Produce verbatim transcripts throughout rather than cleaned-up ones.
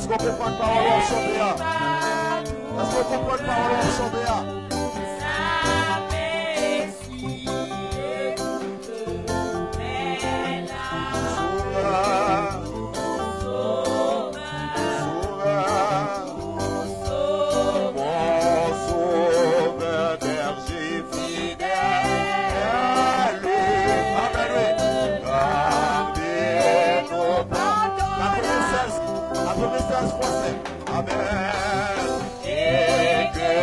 Èske w konprann pawòl w ap chante a? Èske w konprann pawòl w ap chante a? Sovè, Sovè, Sovè, bon Sovè, bèje fidèl, li, amèn, wi. Gade nou, katrevennsèz, katrevennsèz fwa sèt. Amèn. Et que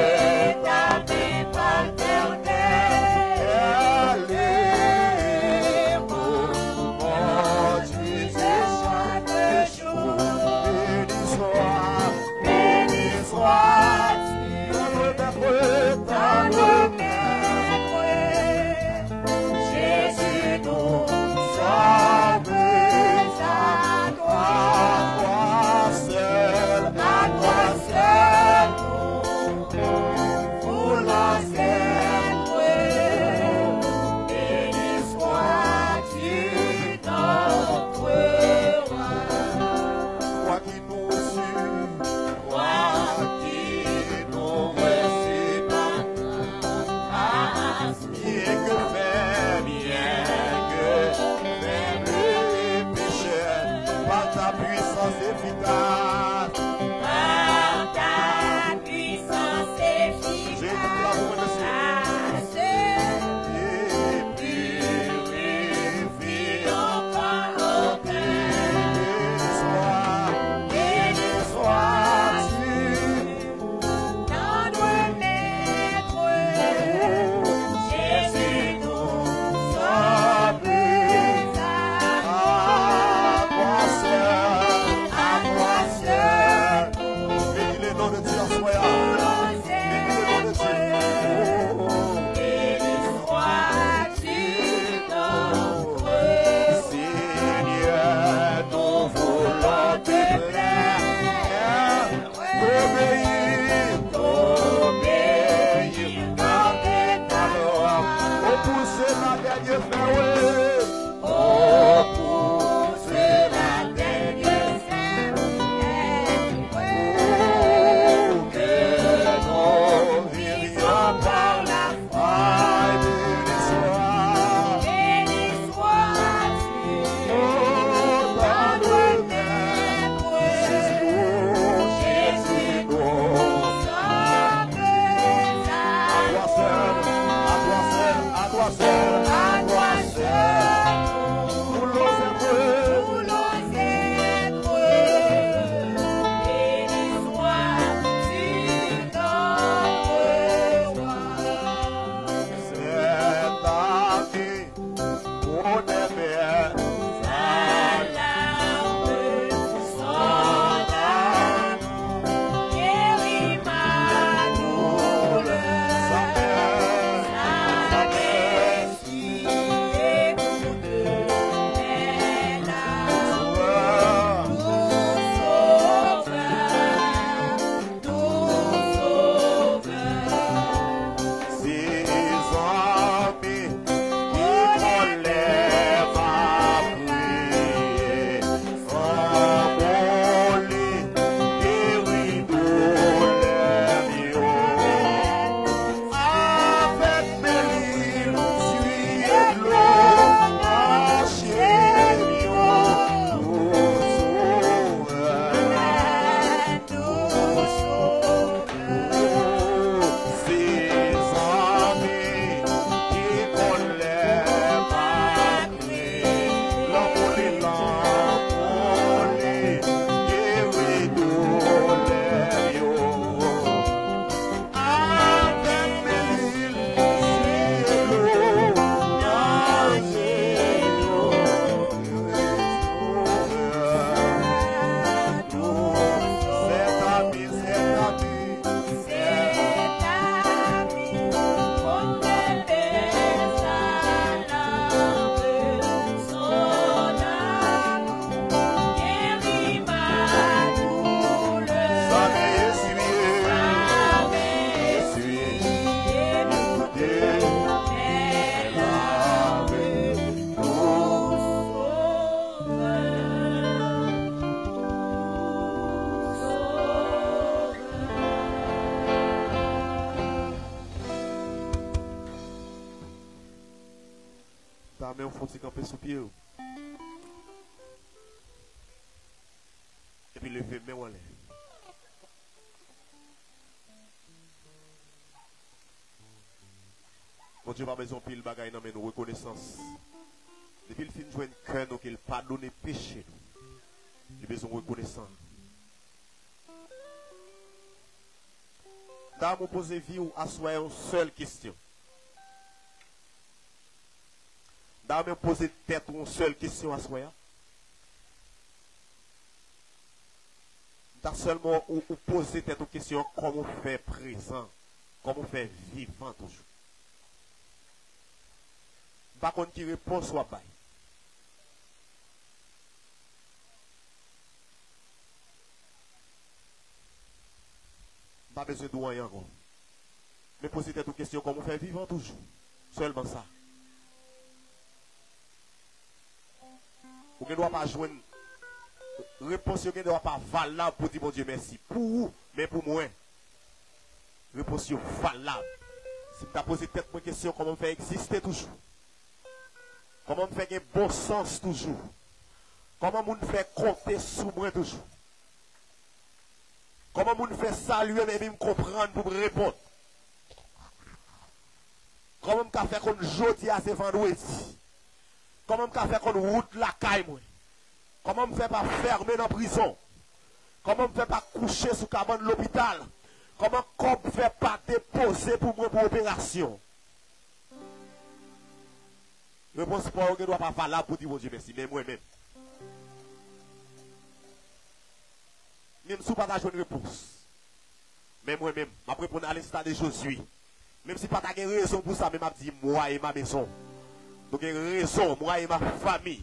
ta main paternelle est pour moi, tu es chaque jour. Béni soit, béni soit-tu, notre Maître, notre Maître. Jésus, nous sommes à toi, à toi seul, à toi seul, nous Amèn, w fon ti kanpe sou pye w. Epi leve men w anlè. Bondye pa bezwen anpil bagay nan men nou, rekonesans. Depi l fin jwenn kè nou, ke l padone peche nou, li bezwen rekonesan. M ta renmen w poze vi w aswè a yon sèl kesyon. M ta renmen w poze tèt ou yon sèl kesyon aswè a. M ta sèlman ou, ou poze tèt ou kesyon an, kòman w fè prezan, kòman w fè vivan toujou. M pa konn ki repons w ap bay. M pa bezwen di w anyen ankò. Men poze tèt ou kesyon, kòman w fè vivan toujou? Sèlman sa. Ou gen dwa pa jwenn repons yo, gen dwa pa valab pou di Bondye mèsi. Pou ou, men pou mwen, repons yo valab. Si m ta poze tèt mwen kesyon, kòman m fè egziste toujou? Kòman m fè gen bon sans toujou? Kòman moun fè konte sou mwen toujou? Kòman moun fè salye m epi m konprann pou m reponn? Kòman m ka fè konn jodi a se vandredi? Kòman m ka fè konn wout lakay mwen? Kòman m fè pa fèmen nan prizon? Kòman m fè pa kouche sou kabann lopital? Kòman kòb fè pa depoze pou mwen pou operasyon? Repons pa w yo gen dwa pa valab pou di Bondye mèsi, men mwen menm. Menm si w pa ta jwenn repons, men mwen menm, m ap reponn à l'instar de Josué. Menm si pa ta gen rezon pou sa, men m ap di, moi et ma maison. Nou gen rezon, moi et ma famille.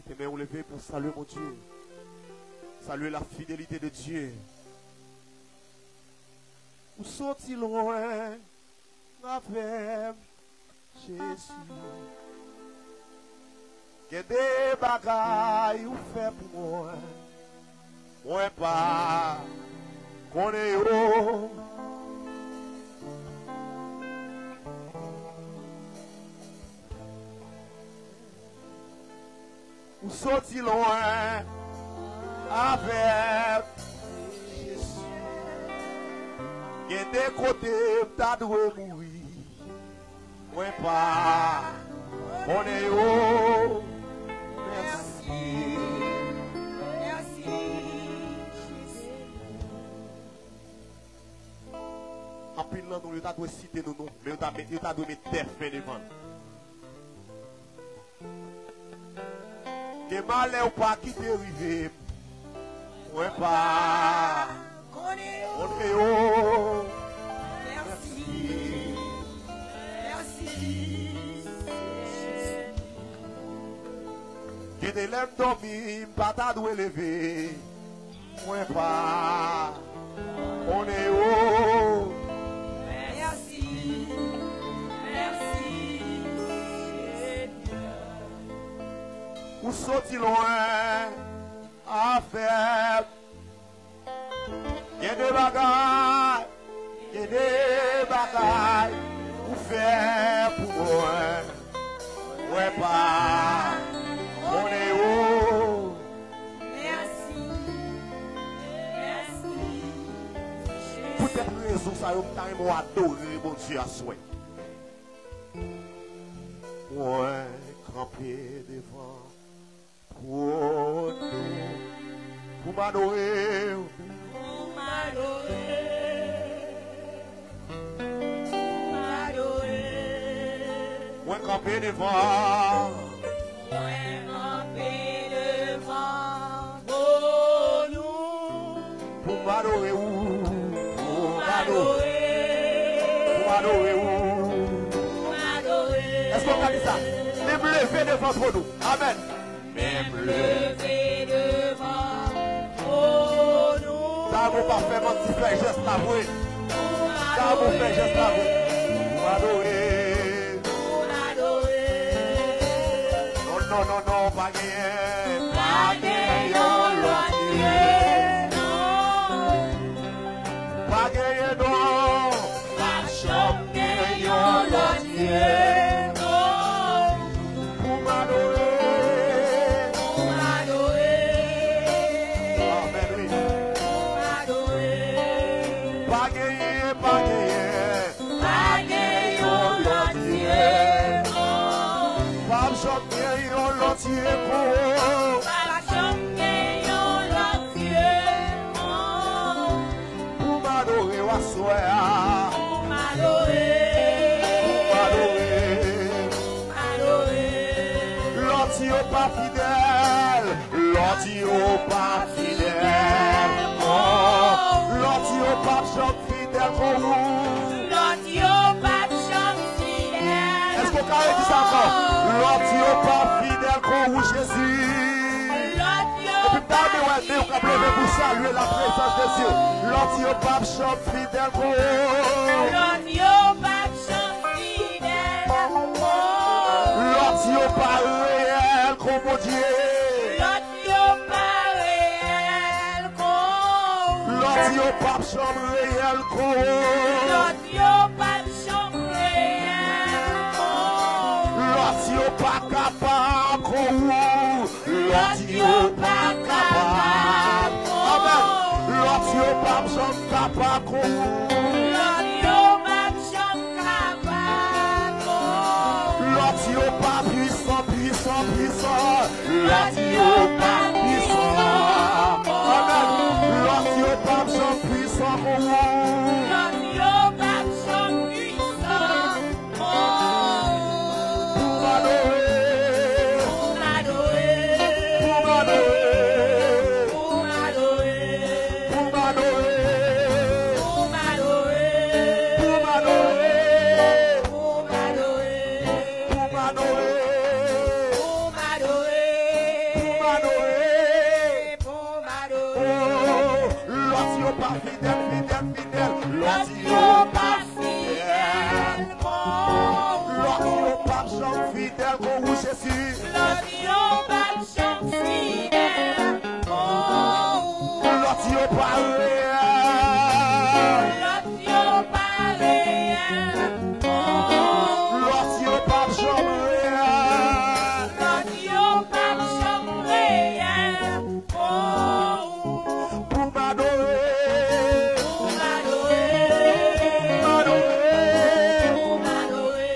Kite men w leve pou salye Bondye. Salye la fidelite de Dye. Ou soti lwen avè m, Jezi. Gen de bagay ou fè pou mwen. Mwen pa konnen yo. Ou soti lwen avèk Jezi. Gen de kote m ta dwe mouri. Mwen pa konnen yo. Mèsi. Mèsi. Anpil nan nou, yo ta dwe site nou non, men yo ta met, yo ta dwe met dèfen devan l. Gen malè ou pa kite rive m. Mwen pa konnen yo. Mèsi. Mèsi. Gen de lè m dòmi, m pa ta dwe leve. Mwen pa konnen yo. Mèsi. Mèsi, Senyè. Ou soti lwen avè m. Gen de bagay, gen de bagay ou fè pou mwen. Mwen pa konnen yo. Mèsi. Mèsi. Poutèt rezon sa yo, m ta renmen w adore Bondye aswè. Mwen kanpe devan twòn ou pou m adore w. Pou m adore w. Pou m adore w. Mwen kanpe devan. Mwen kanpe devan twòn ou. Pou m adore w. Pou m adore w. Pou m adore w. Pou m adore w. Èske w ka di sa? Men m leve devan twòn ou. Amèn. Men m leve devan twòn ou. Sa moun pa fè manti, fè jès la vre. Sa moun fè jès la vre. Pou m adore. Pou m adore. Non, non, non, non, pa genyen. Pa Pa genyen. Pa gen yon lòt Dye. Oh. P ap janm gen yon lòt Dye kon ou. P ap janm gen yon lòt Dye. Oh. Pou m adore w aswè a. Pou m adore. Pou m adore. Pou m adore. Lòt yo pa fidèl. Lòt yo pa fidèl. Oh. Lòt yo p ap janm fidèl kon ou. Lòt yo p ap janm fidèl. Èske w ka redi sa ankò? Lòt yo p ap fidèl kon ou, Jezi. Lòt yo epi m ta renmen wè men w k ap leve pou salye la prezans de Dye. Lòt yo p ap janm fidèl kon ou. Lòt yo p ap janm fidèl kon ou. Lòt yo pa reyèl kon Bondye. Lòt yo pa reyèl kon ou. Lòt yo p ap janm reyèl kon ou. Lòt yo p ap janm reyèl kon ou. Lòt yo pa kapab kon ou. Lòt yo pa kapab kon ou. Amèn. Lòt yo p ap janm kapab kon ou. Lòt yo p ap janm kapab kon ou. Lòt yo pa pwisan, pwisan, pwisan. Lòt yo pa pwisan. Amèn. Lòt yo p ap janm pwisan kon ou. Lòt yo p ap janm pwisan kon ou. Pou m adore. Pou m adore. Pou m adore. Pou m adore. Pou m adore. Pou m adore. Pou m adore. Pou m adore. Pou m adore. Pou m adore. Pou m adore. Oh, lòt yo pa fidèl, fidèl, fidèl. Lòt yo pa fidèl. Lòt yo p ap janm fidèl kon ou, Jezi. Lòt yo p ap janm fidèl kon ou. Lòt yo pa reyèl. Lòt yo pa reyèl kon ou. Lòt yo p ap janm reyèl. Lòt yo p ap janm reyèl kon ou. Pou m adore. Pou m adore. Pou m adore. Pou m adore.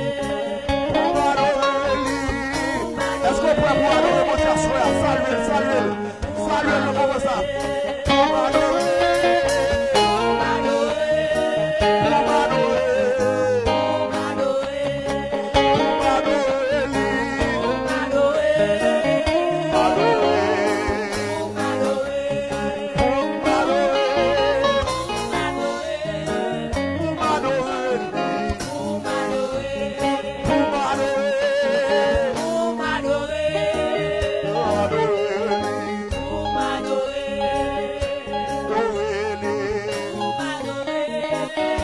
Pou m adore li. Èske w prè pou adore Bondye aswè a? Salye l, salye l. Salye l nan moman sa. Pou m adore. Pou m adore. Pou m adore. Pou m adore li. Pou m adore. Pou m adore. Pou m adore. Pou m adore li. Pou m adore. Pou m adore. Pou m adore. Pou m adore. Pou m adore. Adore li. Pou m adore.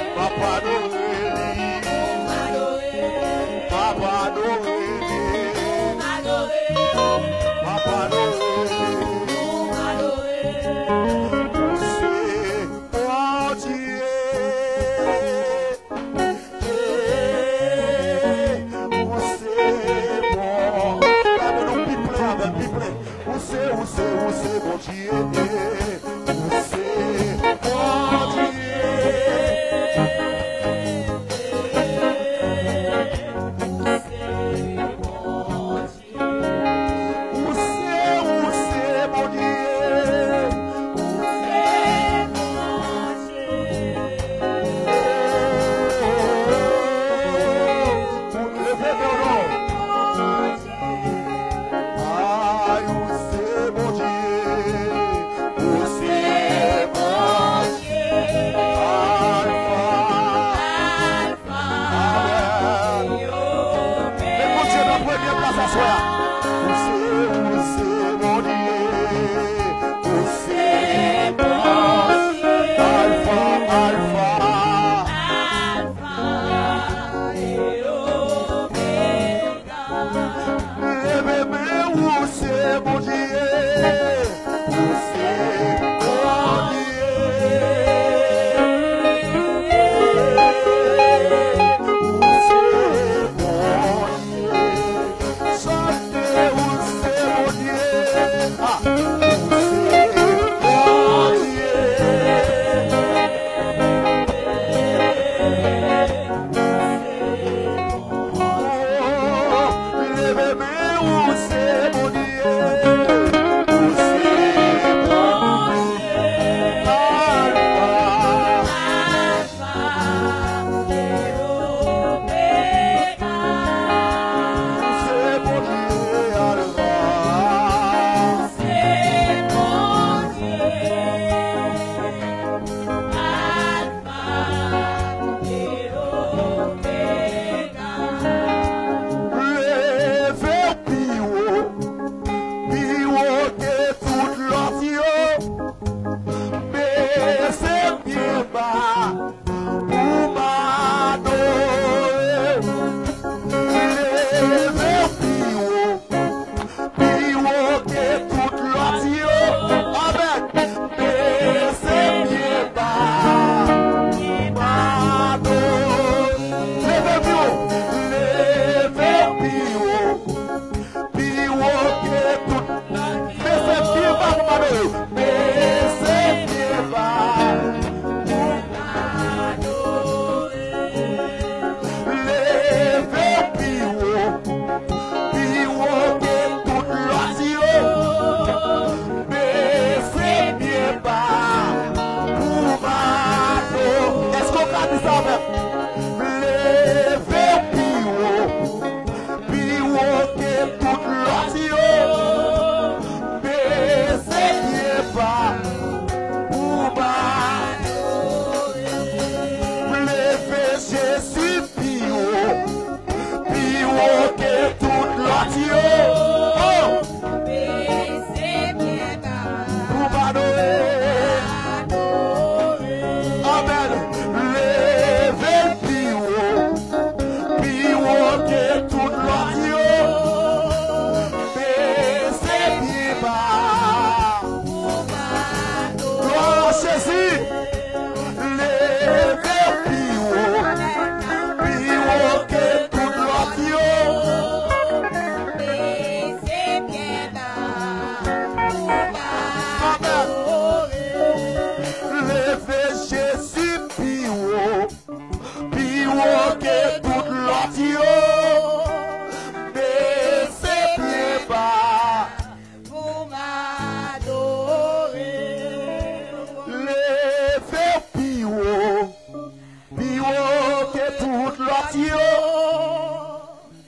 M ap adore li. Pou m adore. M ap adore li. Pou m adore. M ap adore li. Pou m adore. Ou se Bondye. Ou se bon. Gade nou pi plen avè l, pi plen. Ou se, ou se, ou se Bondye. Ou se Bondye. Ou se Bondye. Ou se, ou se Bondye. Ou se Bondye. Ou leve men w non. Ay, ou se Bondye. Ou se Bondye. Alfa. Amèn. Met Bondye nan premye plas aswè a. Ou se, ou se Bondye. Ou se Bondye. Alfa, Alfa. Alfa e Omega. Leve men w, ou se Bondye. Ou se Bondye. Ou se Bondye. Chante Yo, bese byen ba pou m adore. Leve w pi wo, pi wo ke tout lòt yo.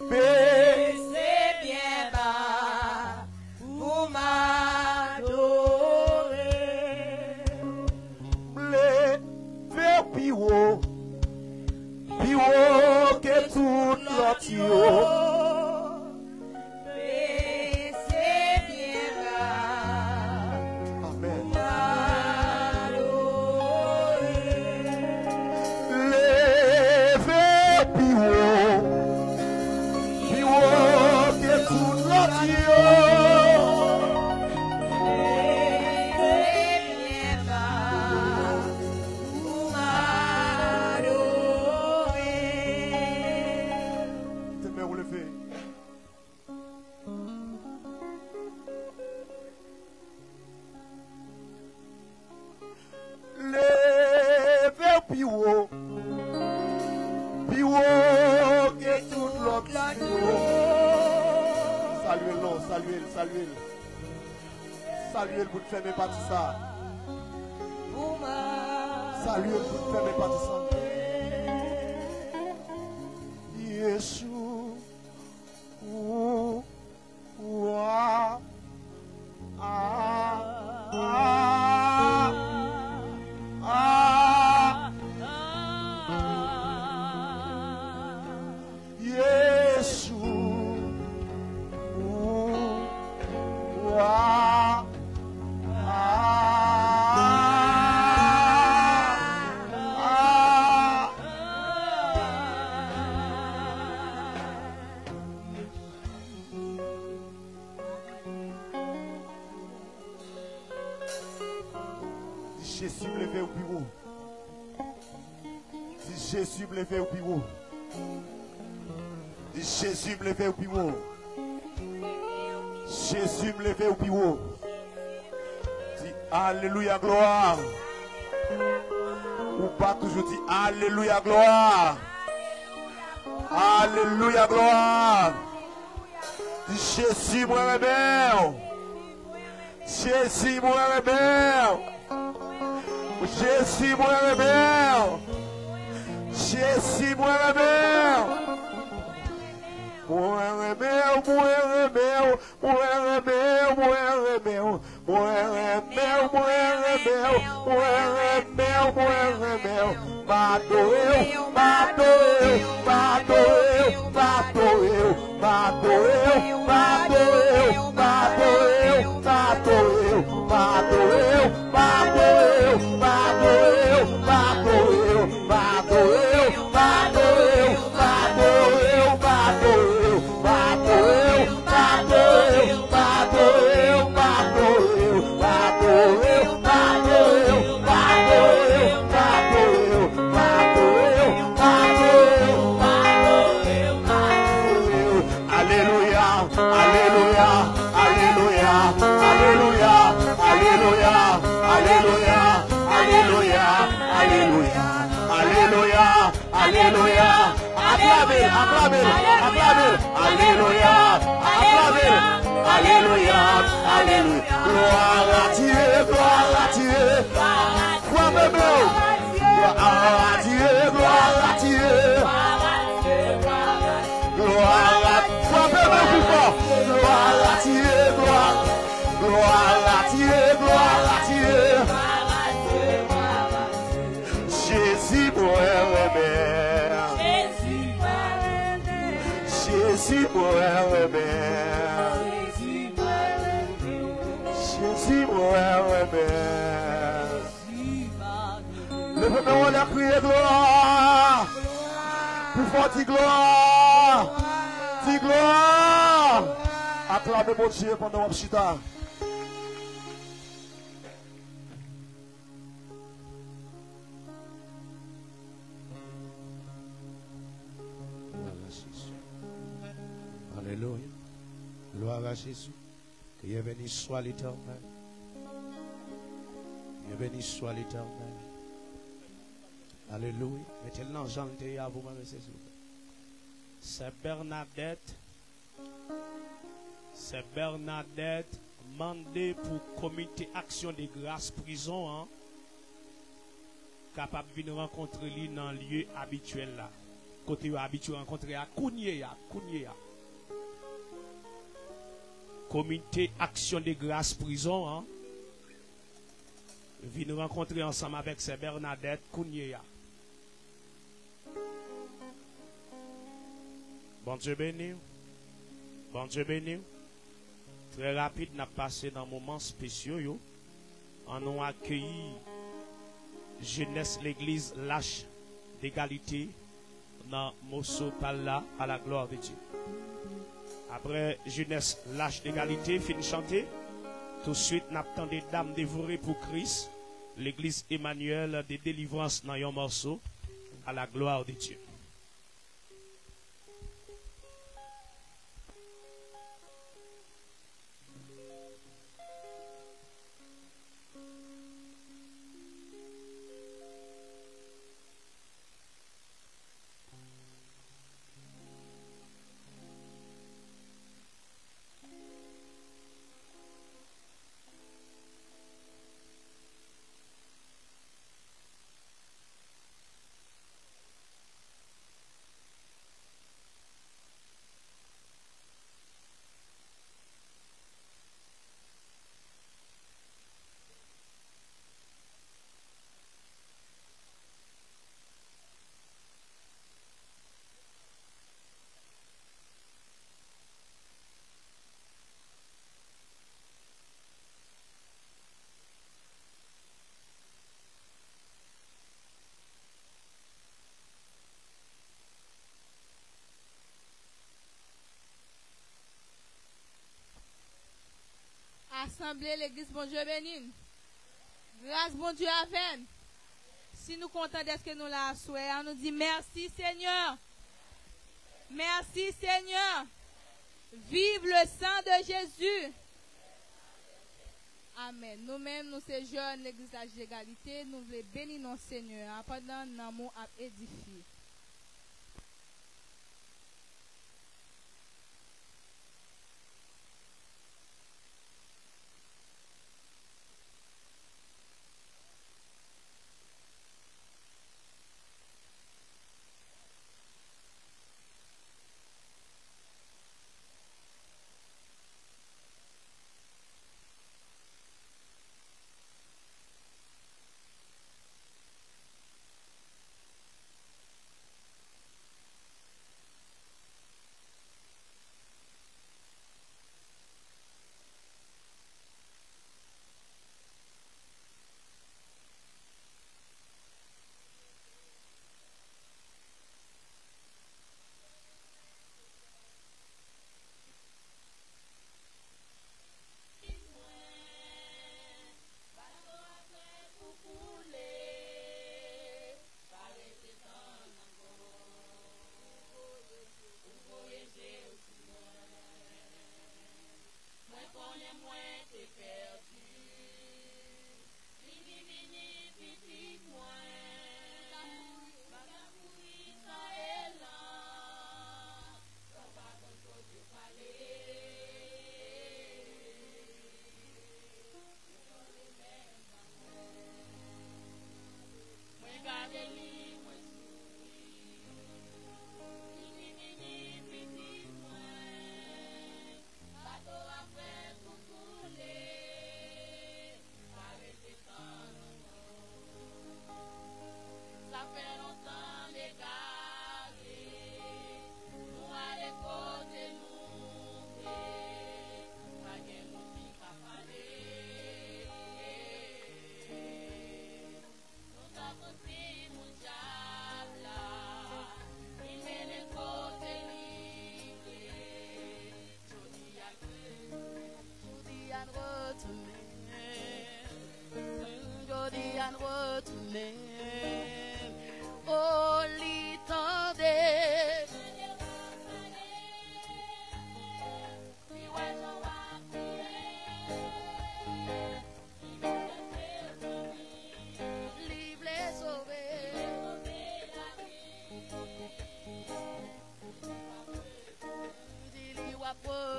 Bese byen ba pou m adore. Leve w pi wo, pi wo ke tout lòt yo. Bese byen ba. Amèn. Leve w pi wo, pi wo ke tout lòt yo. Leve byen ba pou m adore. Kite men w leve. Leve w pi wo, pi wo ke tout lòt yo. Salye l non, salye l, salye l. Salye l pou n fèmen pati sa. Salye l pou n fèmen pati sa. Yeshua. Wa, a, a, a, Yeshua, wa, a, a. Di Jezi, m leve w pi wo. Di Jezi, m leve w pi wo. Di Jezi, m leve w pi wo. Jezi, m leve w pi wo. Di alelouya, glwa. Ou pa toujou di alelouya, glwa. Alelouya, glwa. Di Jezi, mwen renmen w. Jezi, mwen renmen w. Jezi, mwen renmen w. Jezi, mwen renmen w. Mwen renmen w, mwen renmen w, mwen renmen w, mwen renmen w. Mwen renmen w, mwen renmen w, mwen renmen w, mwen renmen w. M adore w, m adore w, m adore w, m adore w. M adore w, m adore w, m adore w, m adore w. M adore w, m adore w, m adore w, m adore w. M adore w, m adore w, m adore w, m adore w. M adore w, m adore w, m adore w, m adore w. M adore w, m adore w, m adore w. M adore w, m adore w, m adore w, m adore w, m adore w. Alelouya, alelouya, alelouya, alelouya, alelouya, alelouya, alelouya, alelouya, alelouya, alelouya. Aklame l, aklame l, aklame l. Alelouya, aklame l. Alelouya, alelouya. Glwa a Dye, glwa a Dye. Frape men w. Glwa a Dye, glwa a Dye. Glwa a, frape men w pi fò. Glwa a Dye, glwa. Glwa a Dye, glwa a Dye. Jezi mwen renmen. Jezi mwen renmen. Jezi mwen renmen. Leve men w anlè, kriye glwa. Pi fò, di glwa. Di glwa. Aklame Bondye pandan w ap chita. Gloire à Jésus. Alléluia. Gloire à Jésus. Que Dieu béni soit l'Éternel. Que Dieu béni soit l'Éternel. Alelouya. Mete l nan jan l te ye a pou mwen, mesye, silvouplè. Sè Bernadette, Sè Bernadette mande pou Komite Aksyon de Gras prizon an kapab vin rankontre li nan lye abityèl la, kote yo abitye rankontre a kounye a, kounye a. Komite Aksyon de Gras prizon an vin rankontre ansanm avèk Sè Bernadette kounye a. Bondye beni w. Bondye beni w. Trè rapid, n ap pase nan moman spesyo yo. An nou akeyi jenès legliz Lach Degalite nan moso pa l la, à la gloire de Dieu. Apre jenès Lach Degalite fin chante, touswit n ap tande Dam Devore pou Kris, legliz Emmanuel de Delivrans nan yon mòso, à la gloire de Dieu. Asanble legliz, Bondye beni n. Gras Bondye avè n. Si nou kontan dèske nou la aswè a, nou di mèsi Senyè. Mèsi Senyè. Vive le sang de Jésus. Amèn. Nou menm, nou se jèn legliz Lach Degalite, nou vle beni non Senyè a pandan nanm ou ap edifye.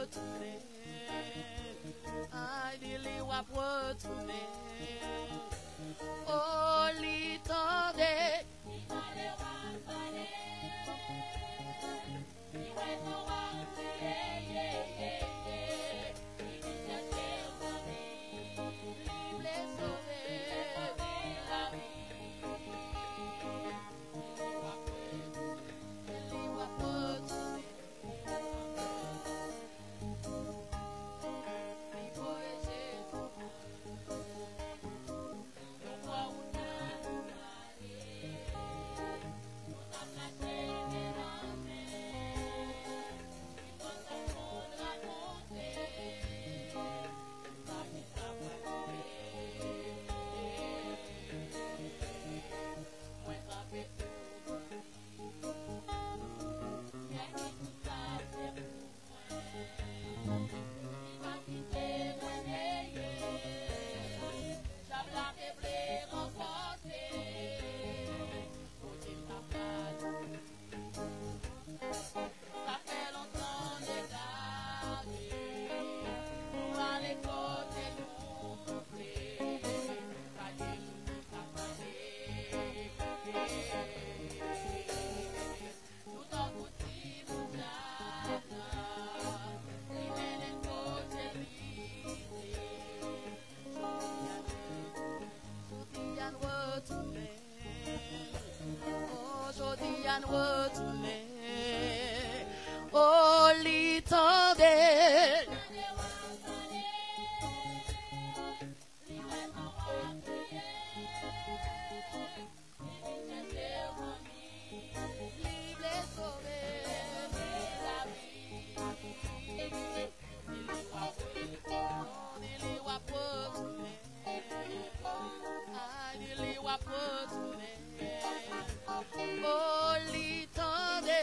retounen. Ay, di li w ap retounen. O, li tande. Jodi a n retounen. O, jodi a n retounen. O, li tande. Li vle sove lavi. Di li w ap retounen. Ay, di li w ap retounen. O, li tande.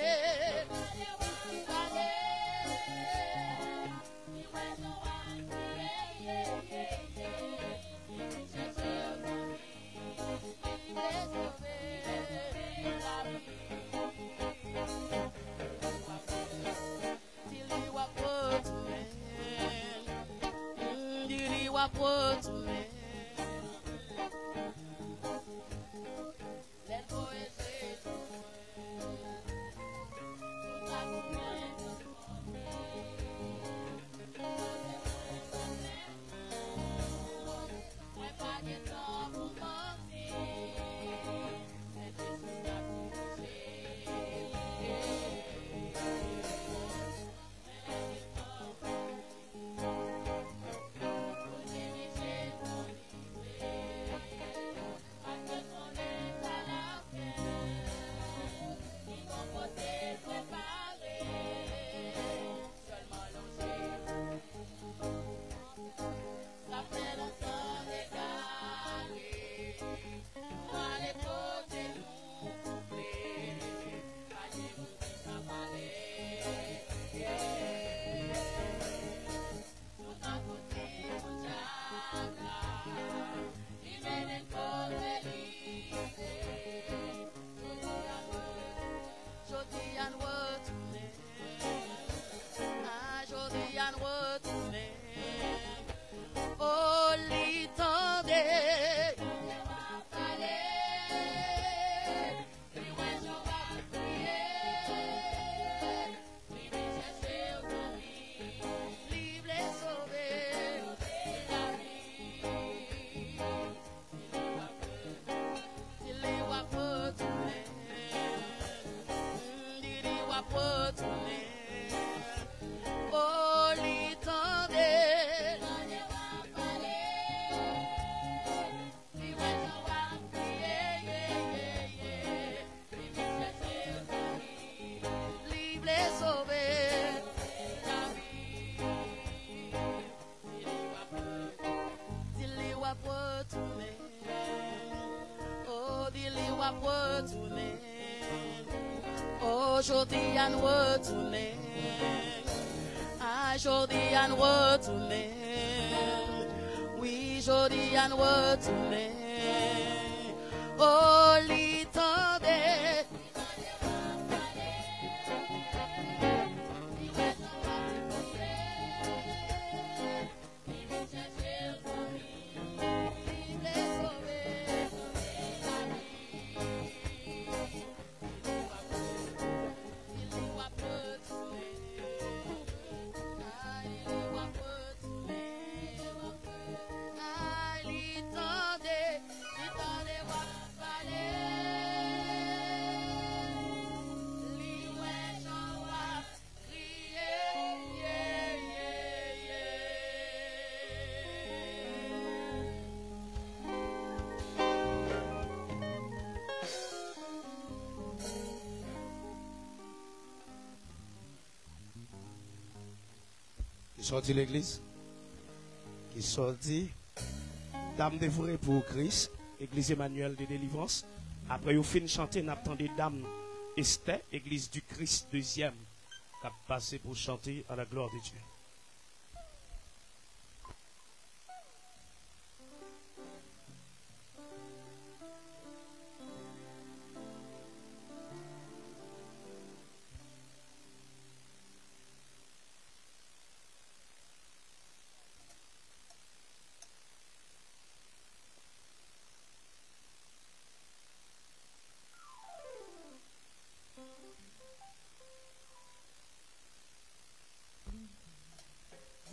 Li wè jan w ap kriye. Di li w ap retounen. Mm, di li w ap retounen. Lè l voye Jezi mwen. Mwen pa gen tan pou manti. Sentespri m ap dirije. Jodi a n retounen. A, jodi a n retounen. O, li tande. Li wè jan w ap kriye. Li vin chèche w, zanmi. Li vle sove lavi. Di li w ap retounen. Di li w ap retounen. O, li tande. Li wè jan w ap kriye, ye, ye, ye. Li vle sove lavi. Di li w ap retounen. O, di li w ap retounen. O, jodi a n retounen. A, jodi a n retounen. Wi, jodi a n retounen. O, li tande. Sa w di legliz? Ki sa w di? Dam devwe pou Kris, Legliz Emmanuel de Delivrans. Apre yo fin chante, n ap tande Dam Estè, Legliz di Kris dezyèm, k ap pase pou chante à la gloire de Dieu.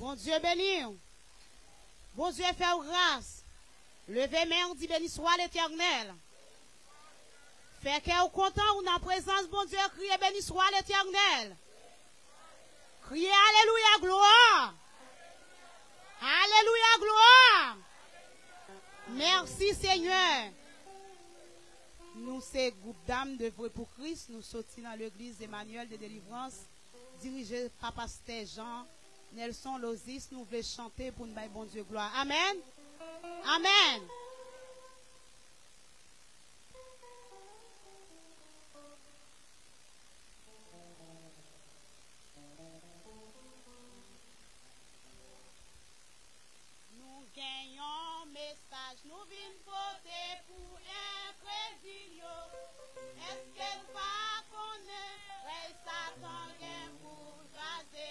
Bondye beni w. Bondye fè w gras. Leve men w, di, "Beni swa Letènèl." Fè kè w kontan, ou nan prezans Bondye, kriye, "Beni swa Letènèl." Kriye, "Alelouya, glwa! Alelouya, glwa!" Mèsi, Senyè. Nou se gwoup Dam devwe pou Kris, nou soti nan legliz Emmanuel de Delivrans, dirije pa pastè Jean Nelson Lozis. Nou vle chante pou n bay Bondye glwa. Amèn. Amèn. Nou gen yon mesaj nou vin pote pou enkredil yo. Èske l pa konnen rèy Satan gen pou l kraze?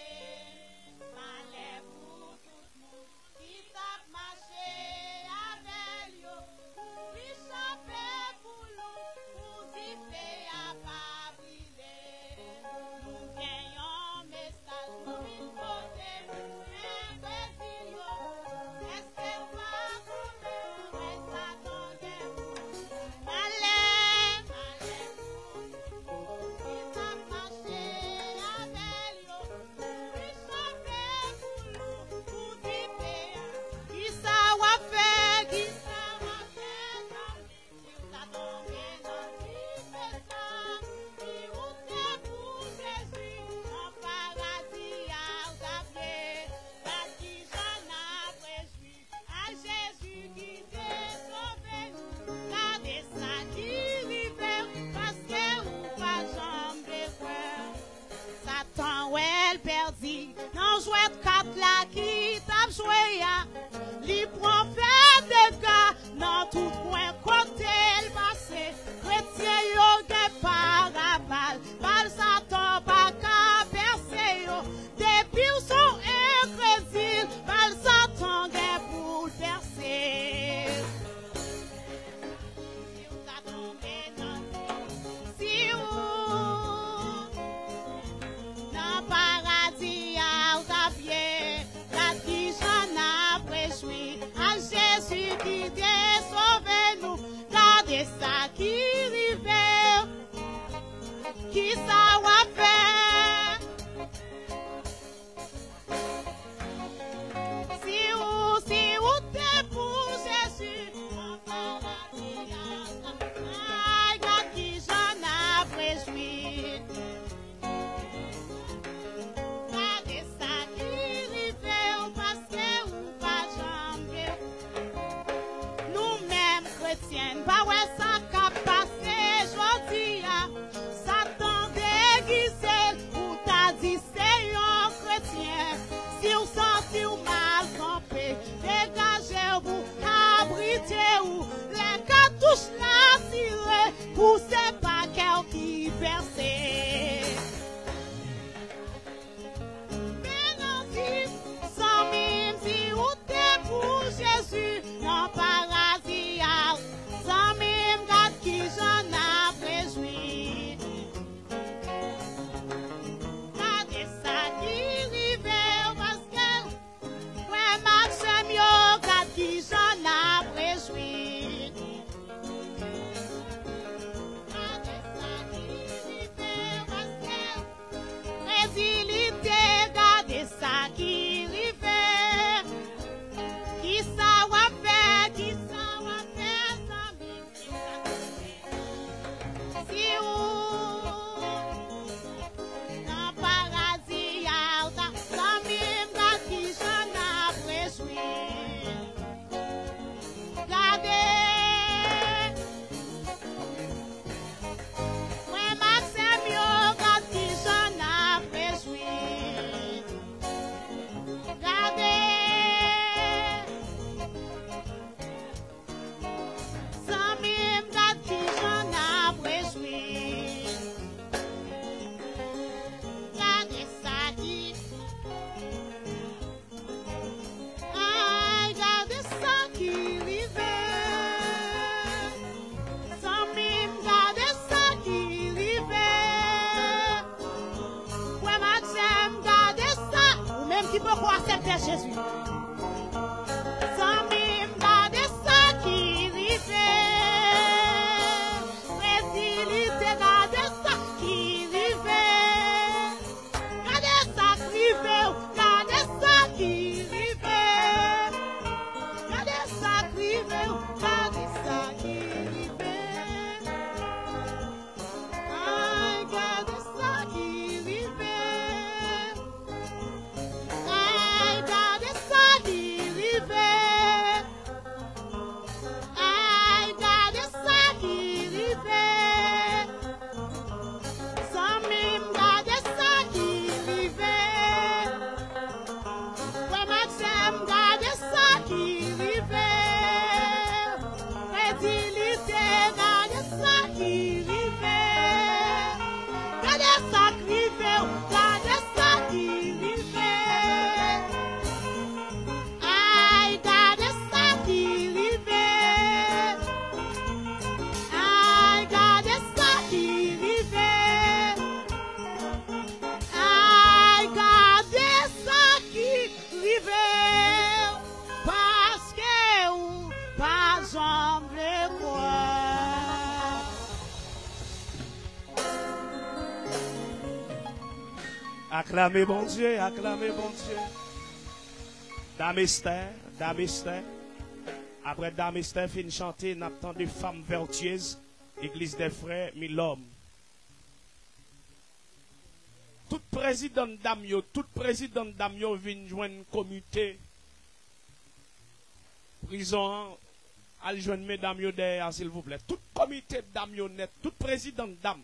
Malè pou tout moun ki t ap mache avè l yo, pou li chape pou nou, pou dife a pa brile. Nou gen yon mesaj nou vin pote pou enkredil yo. Èske w pa konnen rèy Satan gen pou l malè? Malè pou tout moun ki t ap mache avè l yo. Kisa w ap fè? Kisa w ap fè? Si w ta tonbe nan dife sa, si w te pou Jezi, nan paradi a w t ap ye. Gad kijan n ap rejwi. A Jezi ki te sove nou, gade sa ki rive w, paske ou pa janm te kwè. Satan wè l pèdi nan jwèt kat la ki t ap jwe a. Li pran fè dega nan tout kwen kote l pase. Kretyen yo gen parabal, bal Satan pa ka pèse yo. Depi w se yon enkredil, bal Satan gen pou l pèse. Si w ta tonbe nan, si w nan paradi a w t ap ye, gad kijan n ap rejwi. A Jezi ki te sove nou, gade sa ki rive w. Kisa w ap fè? Si w, si w te pou Jezi, ay, gad kijan n ap rejwi. Gade sa ki rive w, paske ou pa janm vle. Nou menm kretyen, n pa wè sa k ap pase jodi a. Satan degize l pou ta di se yon kretyen. Si w santi w mal kanpe, degaje w pou w abrite w. Lè katouch la tire, pou se pa kè w ki pèse. Men non, si, zanmi m, si w te pou Jezi nan paradi a, zanmi m, gad kijan n ap rejwi. Gade sa ki rive w, paske frè m ak sè m yo, gad kijan n ap rejwi. Gade sa ki rive Jezi. Zanmi m, gade sa ki rive. Frè Dilite, gade sa ki rive. Gade sa k rive w, gade sa ki rive. Gade sa k rive w, gade sa ki rive. Ay, gade sa ki rive. Ay, gade sa ki rive. Ay, gade sa ki rive. Zanmi m, gade sa ki rive. Frè Maxime, gade sa ki rive. Frè Dilite, gade sa ki rive. Gade sa k rive w, gade sa ki rive. Ay, gade sa ki rive. Ay, gade sa ki rive. Ay, gade sa ki rive. Paske ou pa janm vle kwè. Aklame Bondye, aklame Bondye. Dam Esther, Dam Esther. Apre Dam Esther fin chante, n ap tande Fanm Vètyez, Egliz dè Frè Milòm. Tout prezidan dam yo, tout prezidan dam yo vin jwenn komite prizon an, al jwenn medam yo dèyè a, silvouplè. Tout komite dam yo nèt, tout prezidan dam.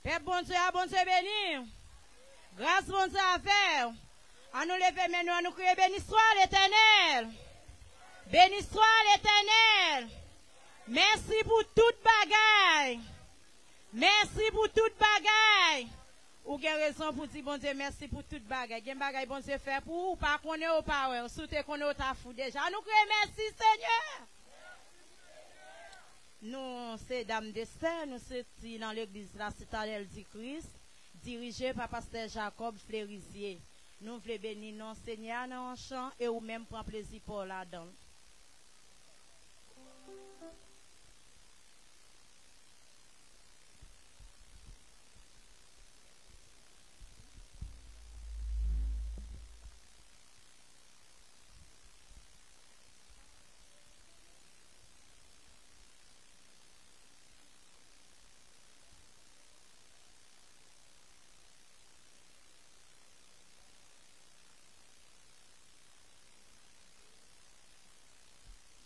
Pèp Bondye a, Bondye beni w. Gras Bondye avè w. Annou leve men nou, annou kriye, Béni soit l'Éternel. Béni soit l'Éternel. Mèsi pou tout bagay. Mèsi pou tout bagay. Ou gen rezon pou di Bondye mèsi pou tout bagay. Gen bagay Bondye fè pou ou, ou pa konnen, ou pa wè. Si w te konnen, ou ta fou deja. Annou kriye, Mèsi, Senyè. Nou se Dam Esther, nou soti nan legliz La Citadelle du Christ, dirije pa pastè Jacob Flerizier. Nou vle beni non Senyè a nan yon chan e ou menm pran plezi pa w ladan l.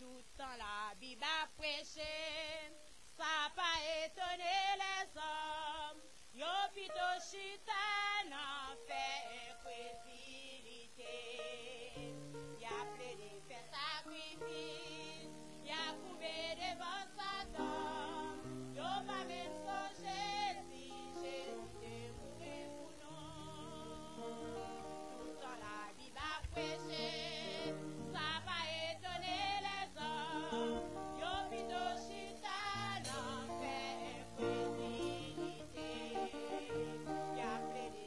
Toutan Labib ap preche, sa pa etone lèzòm. Yo pito chita nan fè enkredilite. Y ap plede fè sakrifis, y ap koube devan Satan. Yo pa menm sonje si Jezi te mouri pou nou. Toutan Labib ap preche, sa pa etone lèzòm. Yo pito chita nan fè enkredilite. Y ap plede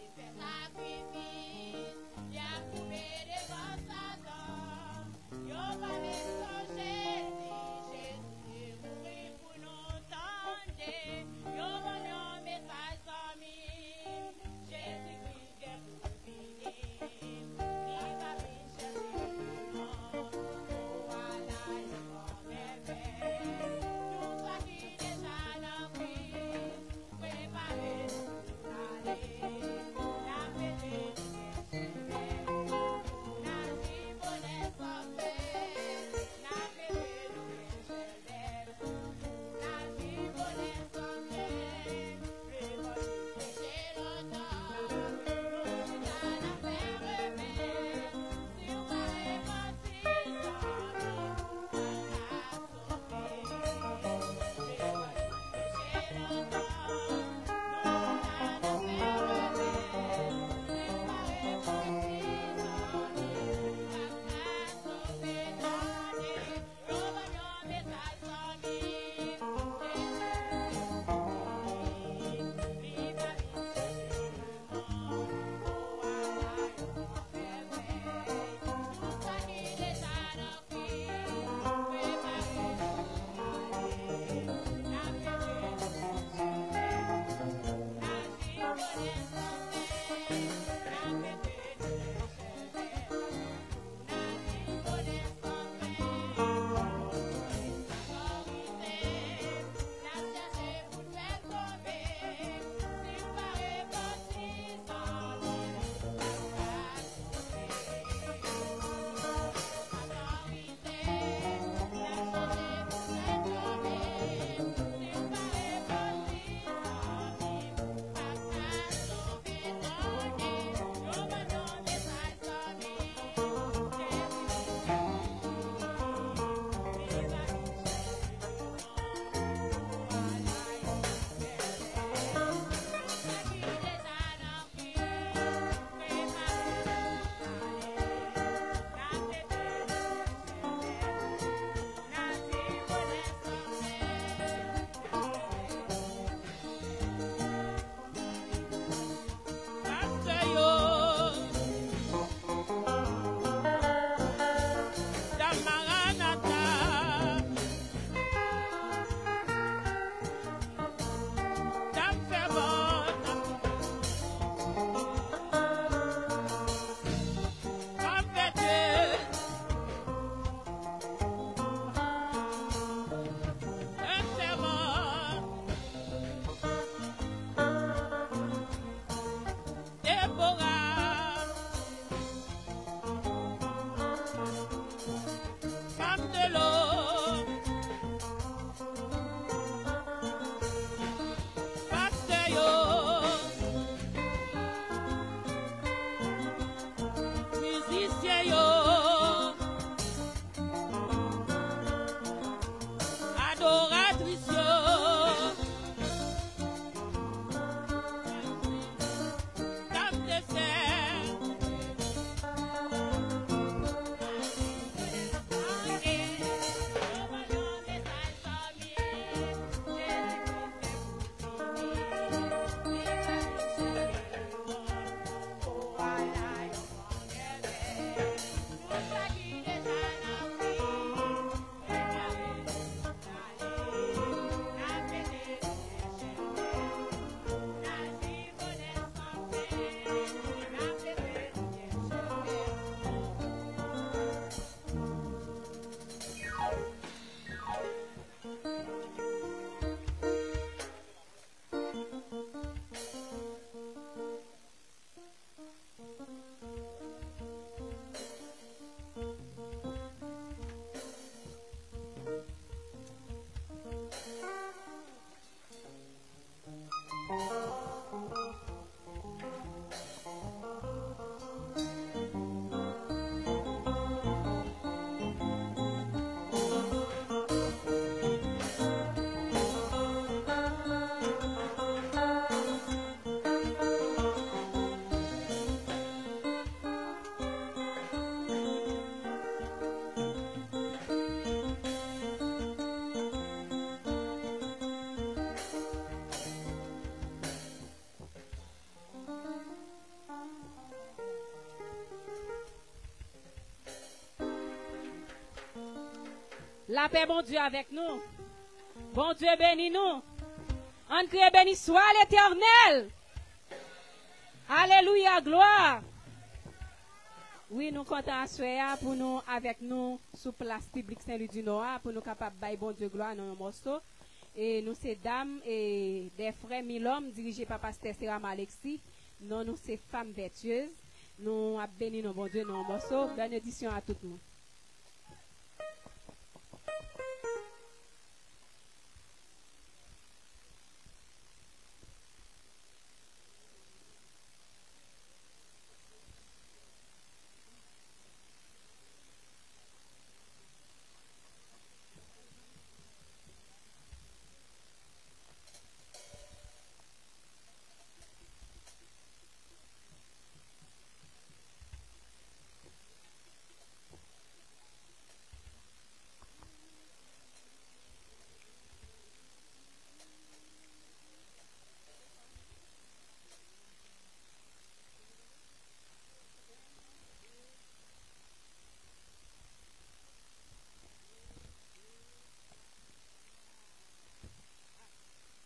yo, adoratris yo, dam de fè. Lapè Bondye avèk nou. Bondye beni nou. Ann kriye, "Beni swa Letènèl." Alelouya, glwa. Wi, nou kontan aswè a pou nou avèk nou sou plas piblik Sen Lwi di Nò a, pou nou kapab bay Bondye glwa nan yon mòso. E nou se dam e de frè Milòm, dirije pa pastè Serama Alexis. Non nou se Fanm Vètyez. Nou ap beni non Bondye nan yon mòso. Benedisyon a tout moun.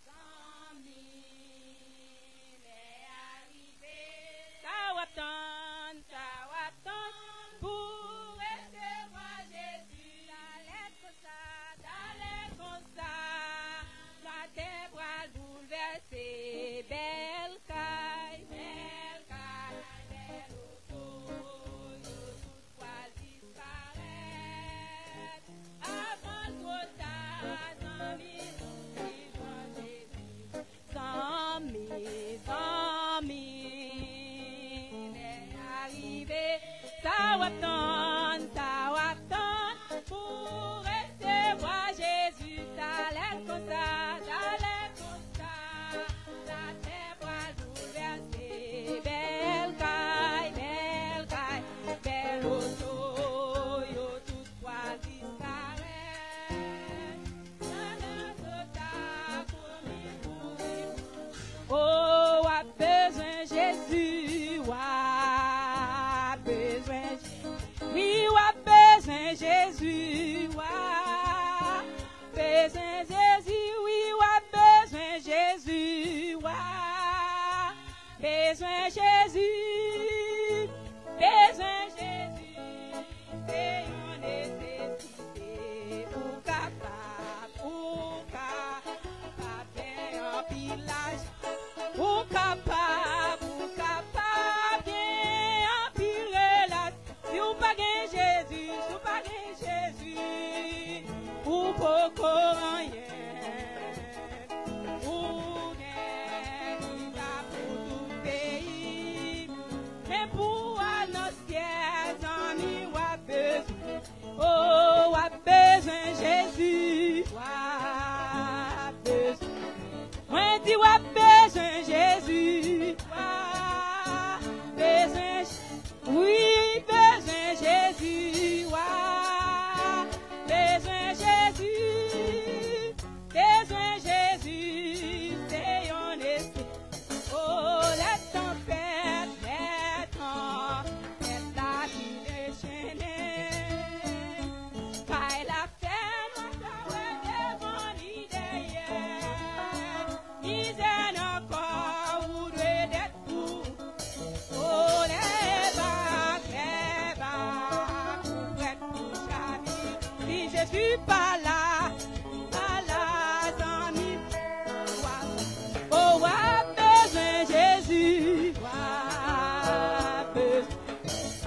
Zanmi, lè a rive. Sa w ap tann, sa w ap tann pou resevwa Jezi. Talè konsa, talè konsa, latè pral boulvèse. Bèl kay, bèl kay, bèl oto, yo tout pral disparèt. Avan l twò ta, zanmi, nou vivan Jezi. Zanmi, zanmi, lè a rive, sa w ap tann, sa w ap tann pou resevwa Jezi. Talè konsa, talè konsa, latè pral boulvèse. Bèl kay, bèl kay, bèl oto, yo tout pral disparèt. Sa nan sota kouri, kouri, kouri. O, w ap bezwen Jezi, w ap bezwen Jezi. Wi, w ap bezwen Jezi, w ap bezwen Jezi, wi, w ap bezwen Jezi, w ap bezwen Jezi, bezwen Jezi, se yon nesesite pou w kapab, pou w kapab gen anpil lajan, pou w kapab, pou w kapab gen anpil relasyon. Si w pa gen Jezi, si w pa gen Jezi, Jezi pa la, pa la, zanmi. W ap, o, w ap bezwen Jezi, w ap bezwen.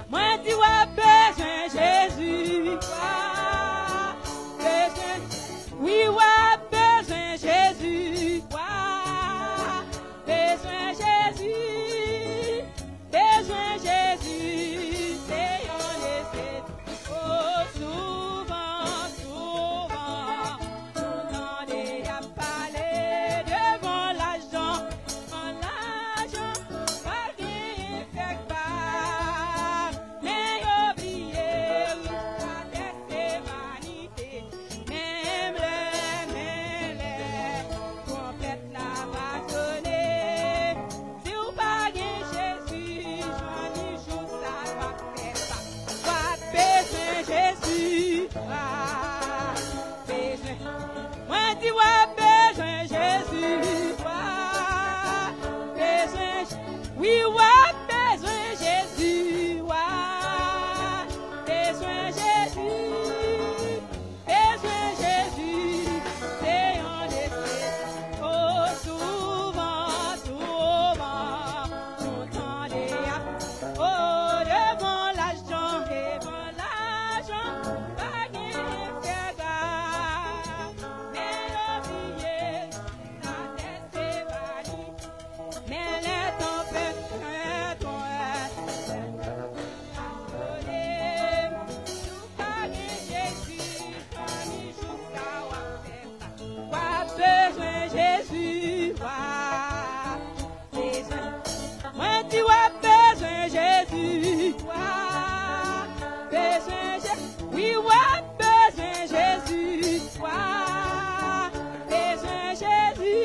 Mwen di w ap bezwen Jezi, w ap bezwen. Wi, w ap bezwen Jezi, w ap bezwen Jezi. Bezwen Jezi, se yon nesesite. O, souvan, souvan, nou tande y ap pale devan lajan. San lajan, pa genyen fèk pa. Men yo bliye ritwa tèste vanite. Menm lè, menm lè, twonpèt la va sone. Si w pa gen Jezi, jòni jou sa w ap fè pa. W ap bezwen Jezi, w ap bezwen. Mwen di w ap bezwen Jezi, w ap bezwen. Wi, w ap bezwen Jezi, w ap bezwen Jezi. Bezwen Jezi, se yon nesesite. O, souvan, souvan, nou tande y ap, o, devan lajan, devan lajan, pa gen fèk pa. Men yo bliye, sa tèste vanite. Men lè tanpèt, lè tanpèt, lè tanpèt ap sone, si w pa gen Jezi, zanmi, jou sa w ap fè pa. W ap bezwen Jezi, w ap bezwen. Mwen di w ap bezwen Jezi, w ap bezwen Jezi. Wi, w ap bezwen Jezi, w ap bezwen Jezi.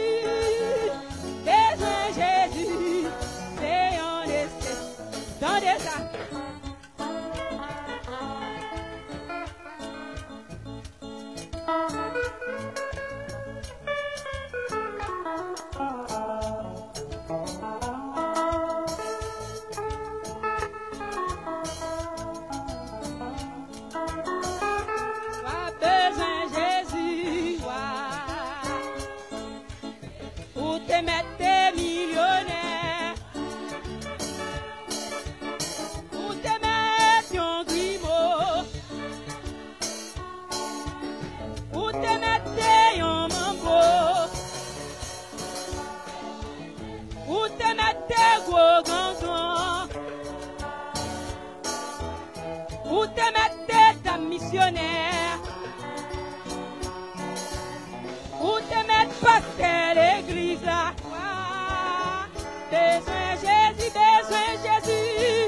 Bezwen Jezi, se yon nesesite. Tande sa. W ap bezwen Jezi, w ap. Ou te mèt te milyonè. Ou te mèt yon grimo. Ou te mèt te yon manbo. Ou te mèt te gwo gangan. Ou te mèt te dam misyonè. Ou te mèt pastè legliz la. Bezwen Jezi, bezwen Jezi,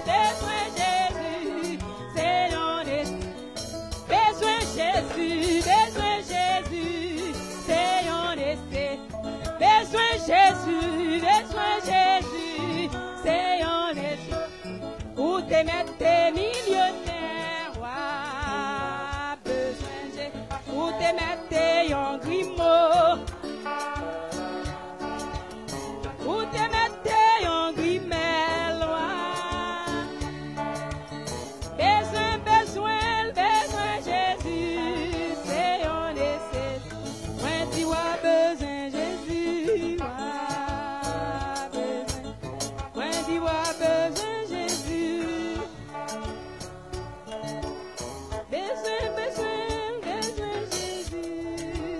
bezwen Jezi. Se yon nesesite. Bezwen Jezi, bezwen Jezi, se yon nesesite. Bezwen Jezi, bezwen Jezi, se yon nesesite. Ou te mèt te milyonè, w ap bezwen Jezi. Ou te mèt te yon grimo. Ou te mèt te yon grimèl, w ap bezwen, bezwen l, bezwen Jezi, se yon nesesite. Mwen di w ap bezwen Jezi, w ap bezwen. Mwen di w ap bezwen Jezi. Bezwen, bezwen, bezwen Jezi,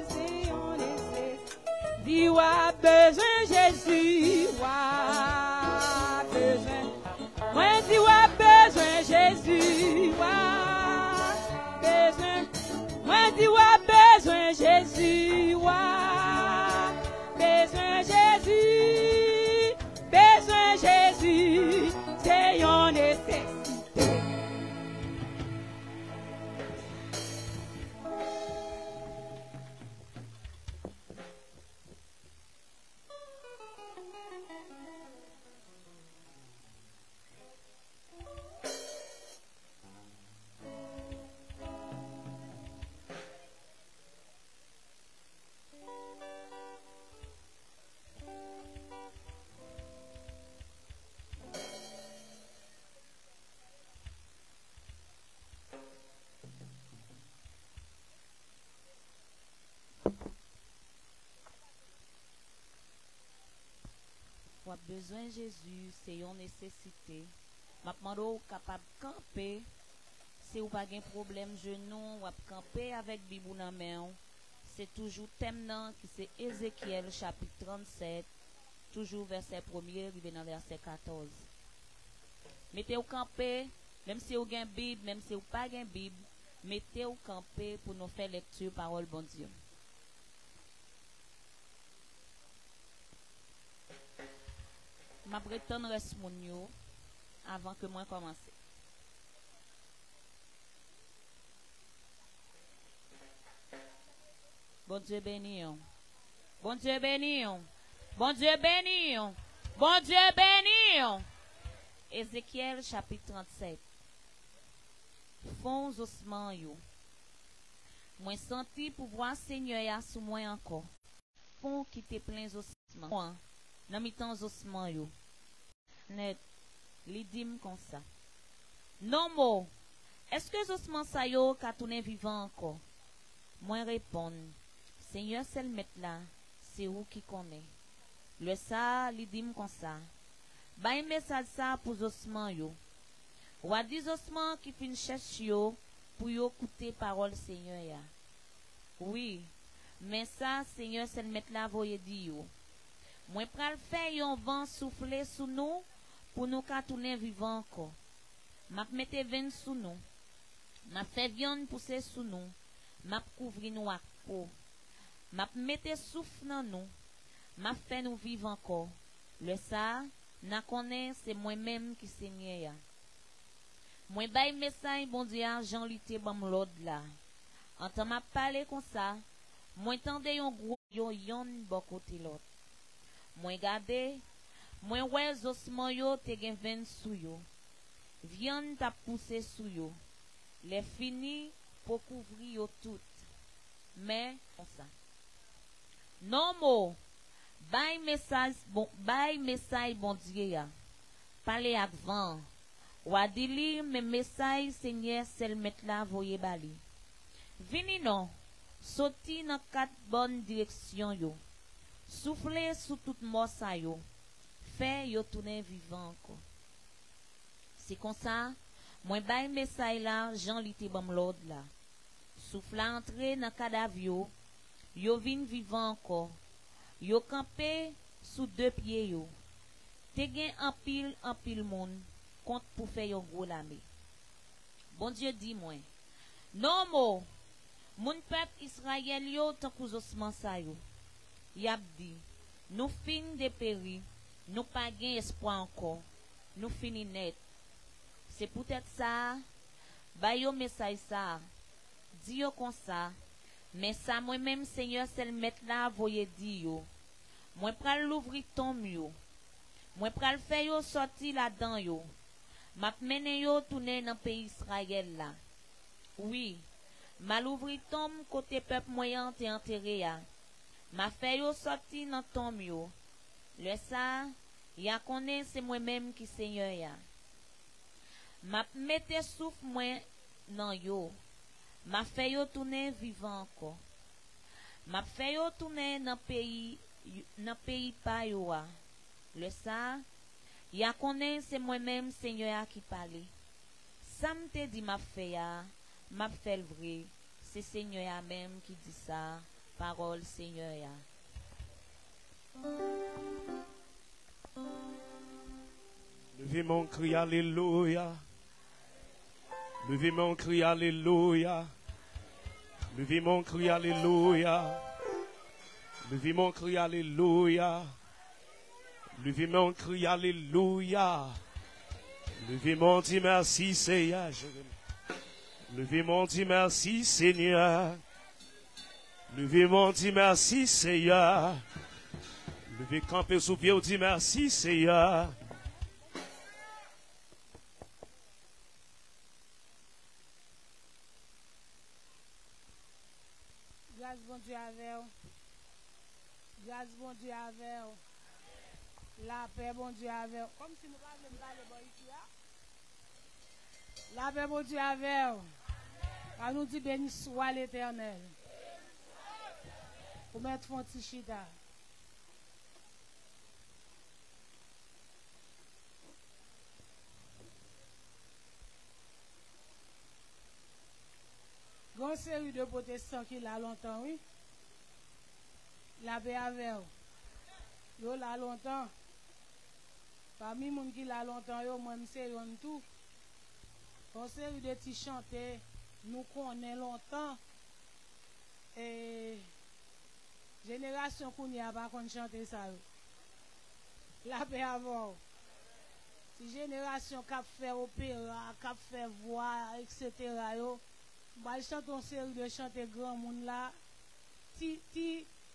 se yon nesesite. Di w ap bezwen Jezi, w ap bezwen. Mwen di w ap bezwen Jezi, w ap bezwen. Mwen di w ap bezwen Jezi, w ap bezwen Jezi. Bezwen Jezi, se yon nesesite. Bezwen Jezi se yon nesesite. M ap mande w kapab kanpe. Si w pa gen pwoblèm jenou, w ap kanpe avèk Bib ou nan men w. Se toujou tèm nan ki se Ezekyèl chapit trannsèt, toujou vèsè premye rive nan vèsè katòz. Mete w kanpe, menm si w gen Bib, menm si w pa gen Bib, mete w kanpe pou nou fè lekti pawòl Bondye. M ap ret tann rès moun yo avan ke mwen kòmanse. Bondye beni w. Bondye beni w. Bondye beni w. Bondye beni w. Ezekyèl chapit trannsèt. Fon zosman yo. Mwen santi pouvwa Senyè a sou mwen ankò. Fon ki te plen zosman an nan mitan zosman yo. Nèt, li di m konsa: "Nonm o, èske zosman sa yo ka tounen vivan ankò?" Mwen reponn: "Senyè sèl Mèt la, se ou ki konnen." Lè sa a, li di m konsa: "Bay mesaj sa a pou zosman yo. W a di zosman ki fin chèch yo pou yo koute pawòl Senyè a. Wi, men sa Senyè sèl Mèt la voye di yo: Mwen pral fè yon van soufle sou nou pou nou ka tounen vivan ankò. M ap mete venn sou nou. M ap fè vyann pouse sou nou. M ap kouvri nou ak po. M ap mete souf nan nou. M ap fè nou viv ankò. Lè sa a, n a konnen se mwen menm ki Senyè a." Mwen bay mesay Bondye a jan li te ban m lòd la. Antan m ap pale konsa, mwen tande yon gwo yon yonn bò kote lòt. Mwen gade, mwen wè zosman yo te gen venn sou yo. Vyann t ap pouse sou yo. Lèfini, po kouvri yo tout. Men, konsa. Nonm o, bay mesaj bon, bay mesaj Bondye a. Pale ak van an. W a di li men mesaj Senyè sèl Mèt la voye ba li. Vini non, soti nan kat bòn direksyon yo. Soufle sou tout mò sa yo. Fè yo tounen vivan ankò. Se konsa, mwen bay mesay la jan li te ban m lòd la. Souf la antre nan kadav yo, yo vin vivan ankò. Yo kanpe sou de pye yo. Te gen anpil, anpil moun kont pou fè yon gwo lame. Bondye di mwen: Nonm o, moun pèp Izrayèl yo tankou zosman sa yo. Y ap di: Nou fin deperi, nou pa gen espwa ankò, nou fini nèt. Se poutèt sa a, bay yo mesaj sa a. Di yo konsa: Men sa mwen menm Senyè sèl Mèt la voye di yo: Mwen pral louvri tonm yo. Mwen pral fè yo sòti ladan yo. M ap mennen yo tounen nan peyi Izrayèl la. Wi, m a louvri tonm kote pèp mwen an te antere a. M a fè yo sòti nan tonm yo. Lè sa a, y a konnen se mwen menm ki Senyè a. M ap mete souf mwen nan yo. M a fè yo tounen vivan ankò. M ap fè yo tounen nan peyi, nan peyi pa yo a. Lè sa a, y a konnen se mwen menm Senyè a ki pale. Sa m te di m ap fè a, m ap fè l vre. Se Senyè a menm ki di sa, pawòl Senyè a. Leve men w, kri alelouya. Leve men w, kri alelouya. Leve men w, kri alelouya. Leve men w, kri alelouya. Leve men w, kri alelouya. Leve men w, di mèsi, Seyè. Leve men w, di mèsi, Senyè. Leve men w, di mèsi, Seyè. Leve kanpe sou pye w, di mèsi, Seyè. Gras Bondye avè w. Gras Bondye avè w. Lapè Bondye avè w. Kòmsi nou pa vle m pale bò isi a? Lapè Bondye avè w. Ann nou di: Beni swa Letènèl. Ou mèt fè yon ti chita. Gon seri de pwotestan ki la lontan, wi. Lapè avè w. Yo la lontan. Pami moun ki la lontan yo, mwen, m se yonn tou. Gon seri de ti chante nou konnen lontan. E jenerasyon kounye a pa konn chante sa yo. Lapè avè w. Ti jenerasyon k ap fè opera, k ap fè vwa, etsetera yo, m pral chante yon seri de chante granmoun la. Ti, ti,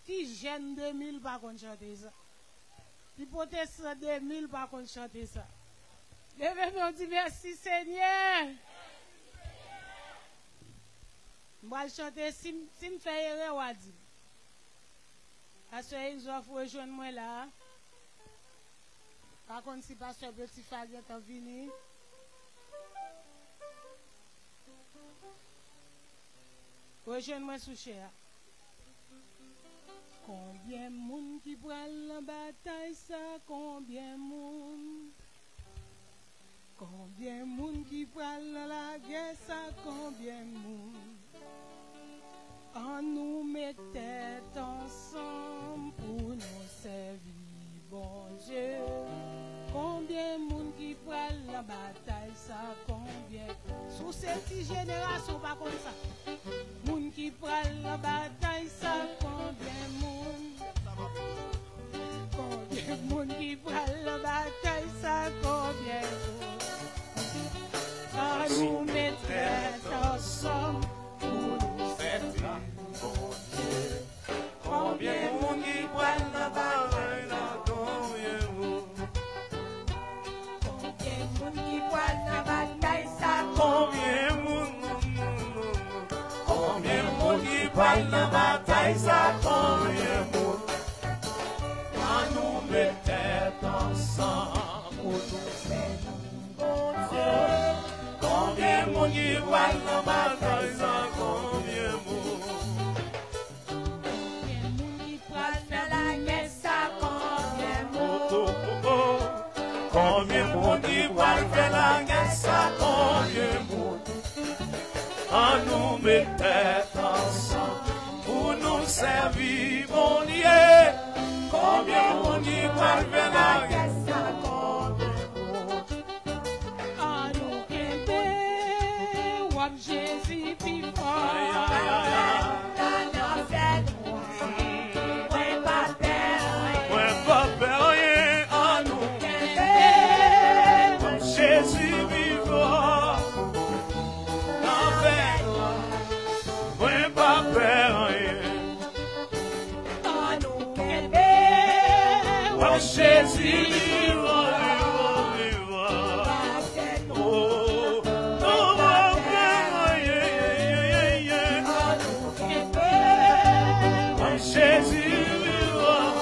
ti jèn de mil pa konn chante sa. Ti pwotestan de mil pa konn chante sa. Leve men w, di, "Mèsi, Senyè." M pral chante, si m, si m fè erè, w a di m. Pastè Exòf rejwenn mwen la a. Pa konn si pastè Petit Fa gentan vini. Rejwenn mwen sou chè a. Konbyen moun ki pral nan batay sa? Konbyen moun? Konbyen moun ki pral nan lagè sa? Konbyen moun? Ann nou met tèt ansanm pou nou sèvi Bondye. Konbyen moun ki pral nan batay sa? Konbyen? Si w se ti jenerasyon, w pa konn sa. Moun ki pral nan batay sa? Konbyen moun? Konbyen moun ki pral nan batay sa? Konbyen moun? Ann nou met tèt ansanm pou nou sèvi Bondye. Konbyen moun ki pral nan batay la? Konbyen moun? Konbyen moun ki pral nan batay sa? Konbyen moun? Konbyen moun ki pral nan batay sa? Konbyen moun? Ann nou met tèt ansanm pou nou sèvi Bondye. Konbyen moun ki pral nan batay sa? Konbyen moun? Konbyen moun ki pral nan lagè sa? Konbyen moun? Konbyen moun ki pral fè lagè sa? Konbyen moun? Ann nou met tèt ansanm pou nou sèvi Bondye. Konbyen moun ki pral fè lagè sa? Konbyen moun? Ann nou kenbe wòb Jezi pi fò. Ay, ay, ay, ay. Tan nan fè nwa, mwen pa pè anyen. Mwen pa pè anyen. Ann nou kenbe wòb Jezi pi fò. Nan fè nwa, mwen pa pè anyen. Ann nou kenbe wòb Jezi vivan, vivan, vivan. Oh, nou pa pè anyen. Ann nou kenbe wòb Jezi vivan.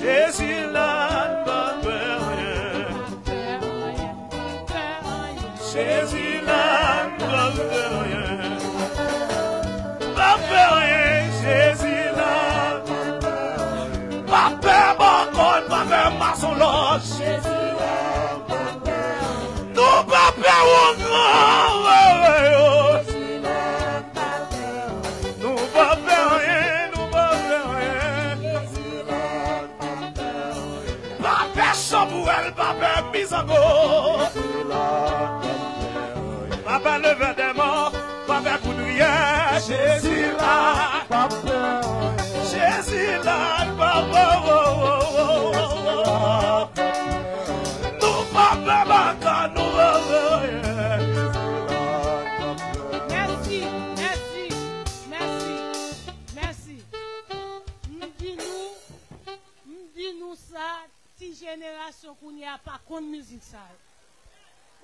Jezi la, n pa pè anyen. Jezi la, n pa pè anyen. Pa pè anyen, Jezi la. Pa pè bòkòn, pa pè masonlòj. Nou pa pè wongan. Nou pa pè anyen, nou pa pè anyen. Pa pè chanpwèl, pa pè mizango. Pa pè levè dè mò, pa pè kout riyè. Jezi la. Jezi la, pa pè. Nou pa pè baka, nou pa pè. Mèsi, mèsi, mèsi, mèsi. M di nou, m di nou sa, ti jenerasyon kounye a pa konn mizik sa yo.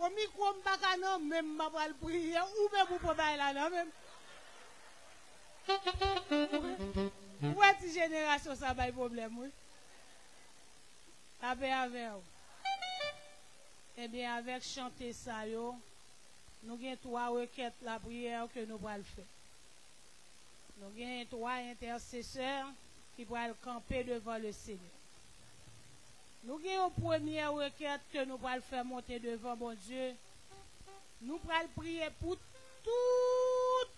Bon, mikwo m pa ka nan men m, m pa pral priye, ou menm ou pran bagay la nan men m. Ou wè ti jenerasyon sa bay pwoblèm, wi. Lapè avè w. Ebyen, avèk chante sa yo, nou gen twa rekèt lapriyè ke nou pral fè. Nou gen twa entèsesè ki pral kanpe devan Lesenyè. Nou gen yon premyè rekèt ke nou pral fè monte devan Bondye. Nou pral priye pou tout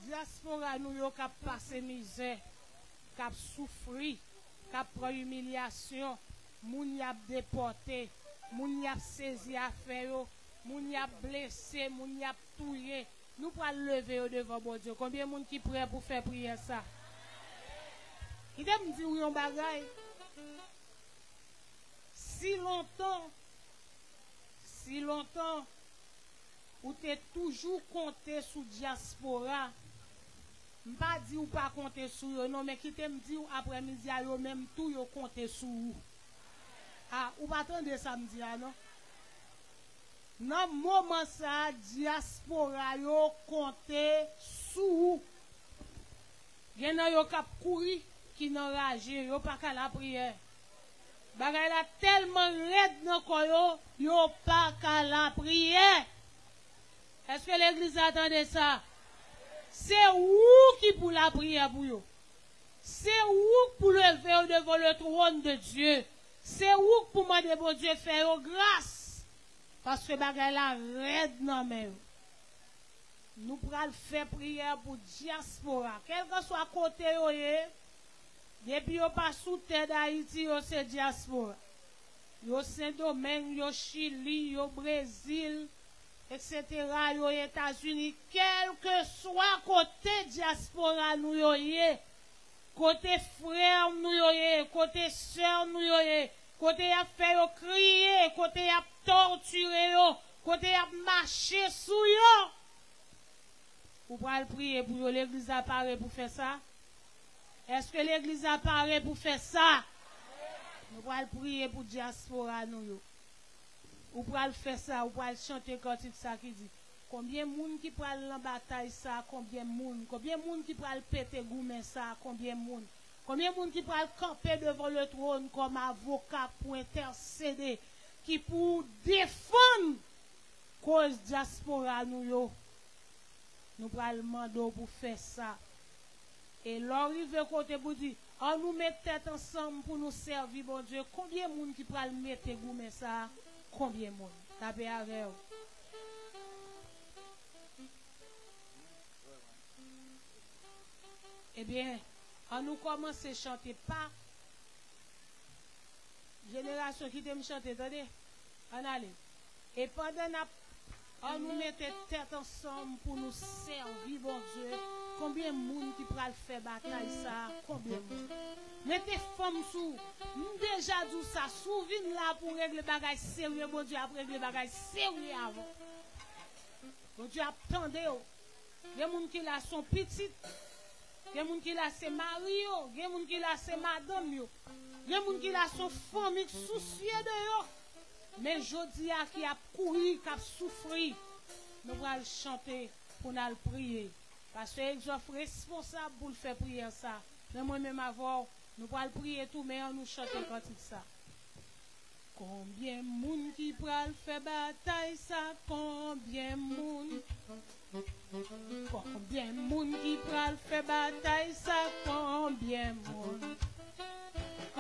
dyaspora nou yo k ap pase mizè, k ap soufri, k ap pran imilyasyon, moun y ap depòte, moun y ap sezi afè yo, moun y ap blese, moun y ap touye. Nou pral leve yo devan Bondye. Konbyen moun ki prè pou fè priyè sa? Kite m di w yon bagay. Si lontan, si lontan ou te toujou konte sou dyaspora, m pa di ou pa konte sou yo non, men kite m di w, aprèmidi a, yo menm tou yo konte sou ou. A, ou pa tande sa m di a non. Nan moman sa a, dyaspora yo konte sou ou. Gen nan yo k ap kouri, ki nan raje, yo pa ka lapriyè. Bagay la tèlman rèd nan kò yo, yo pa ka lapriyè. Èske legliz la tande sa? Se ou ki pou lapriyè pou yo. Se ou k pou leve yo devan le trône de Dieu. Se ou k pou mande Bondye fè yo gras. Paske bagay la rèd nan men yo. Nou pral fè priyè pou dyaspora. Kèlkanswa kote yo ye, depi yo pa sou tè Dayiti, yo se dyaspora. Yo Sendomeng, yo Chili, yo Brezil, etsetera, yo Etazini. Kèlkeswa kote dyaspora nou yo ye, kote frè nou yo ye, kote sè nou yo ye, kote y ap fè yo kriye, kote y ap tòtire yo, kote y ap mache sou yo. Ou pral priye pou yo. Legliz la pare pou fè sa? Èske legliz la pare pou fè sa? Nou pral priye pou dyaspora nou yo. Ou pral fè sa, ou pral chante kantik sa ki di, konbyen moun ki pral nan batay sa? Konbyen moun? Konbyen moun ki pral pete goumen sa? Konbyen moun? Konbyen moun ki pral kanpe devan le trône kòm avoka pou entèsede, ki pou defann koz dyaspora nou yo? Nou pral mande w pou fè sa. E lè w rive kote pou di, ann nou met tèt ansanm pou nou sèvi Bondye, konbyen moun ki pral mete goumen sa a? Konbyen moun? Tape avè w. Ebyen, ann nou kòmanse chante pa jenerasyon. Kite m chante, tande. Ann ale. E pandan n ap, ann nou mete tèt ansanm pou nou sèvi Bondye. Konbyen moun ki pral fè batay sa a? Konbyen moun? Mete fanm sou. M deja di w sa, si w vin la pou w regle bagay serye, Bondye ap regle bagay serye avè w. Bondye ap tande w. Gen moun ki la se yon pitit. Gen moun ki la se mari yo. Gen moun ki la se madanm yo. Gen moun ki la se yon fanmi k sousye de yo. Men jodi a ki ap kouri, k ap soufri. Nou pral chante pou n al priye. Pastè Egzòf responsab pou l fè priyè sa. Men mwen menm avè w, nou pral priye tou, men ann nou chante kantik sa. Konbyen moun ki pral fè batay sa? Konbyen moun? Konbyen moun ki pral fè batay sa? Konbyen moun?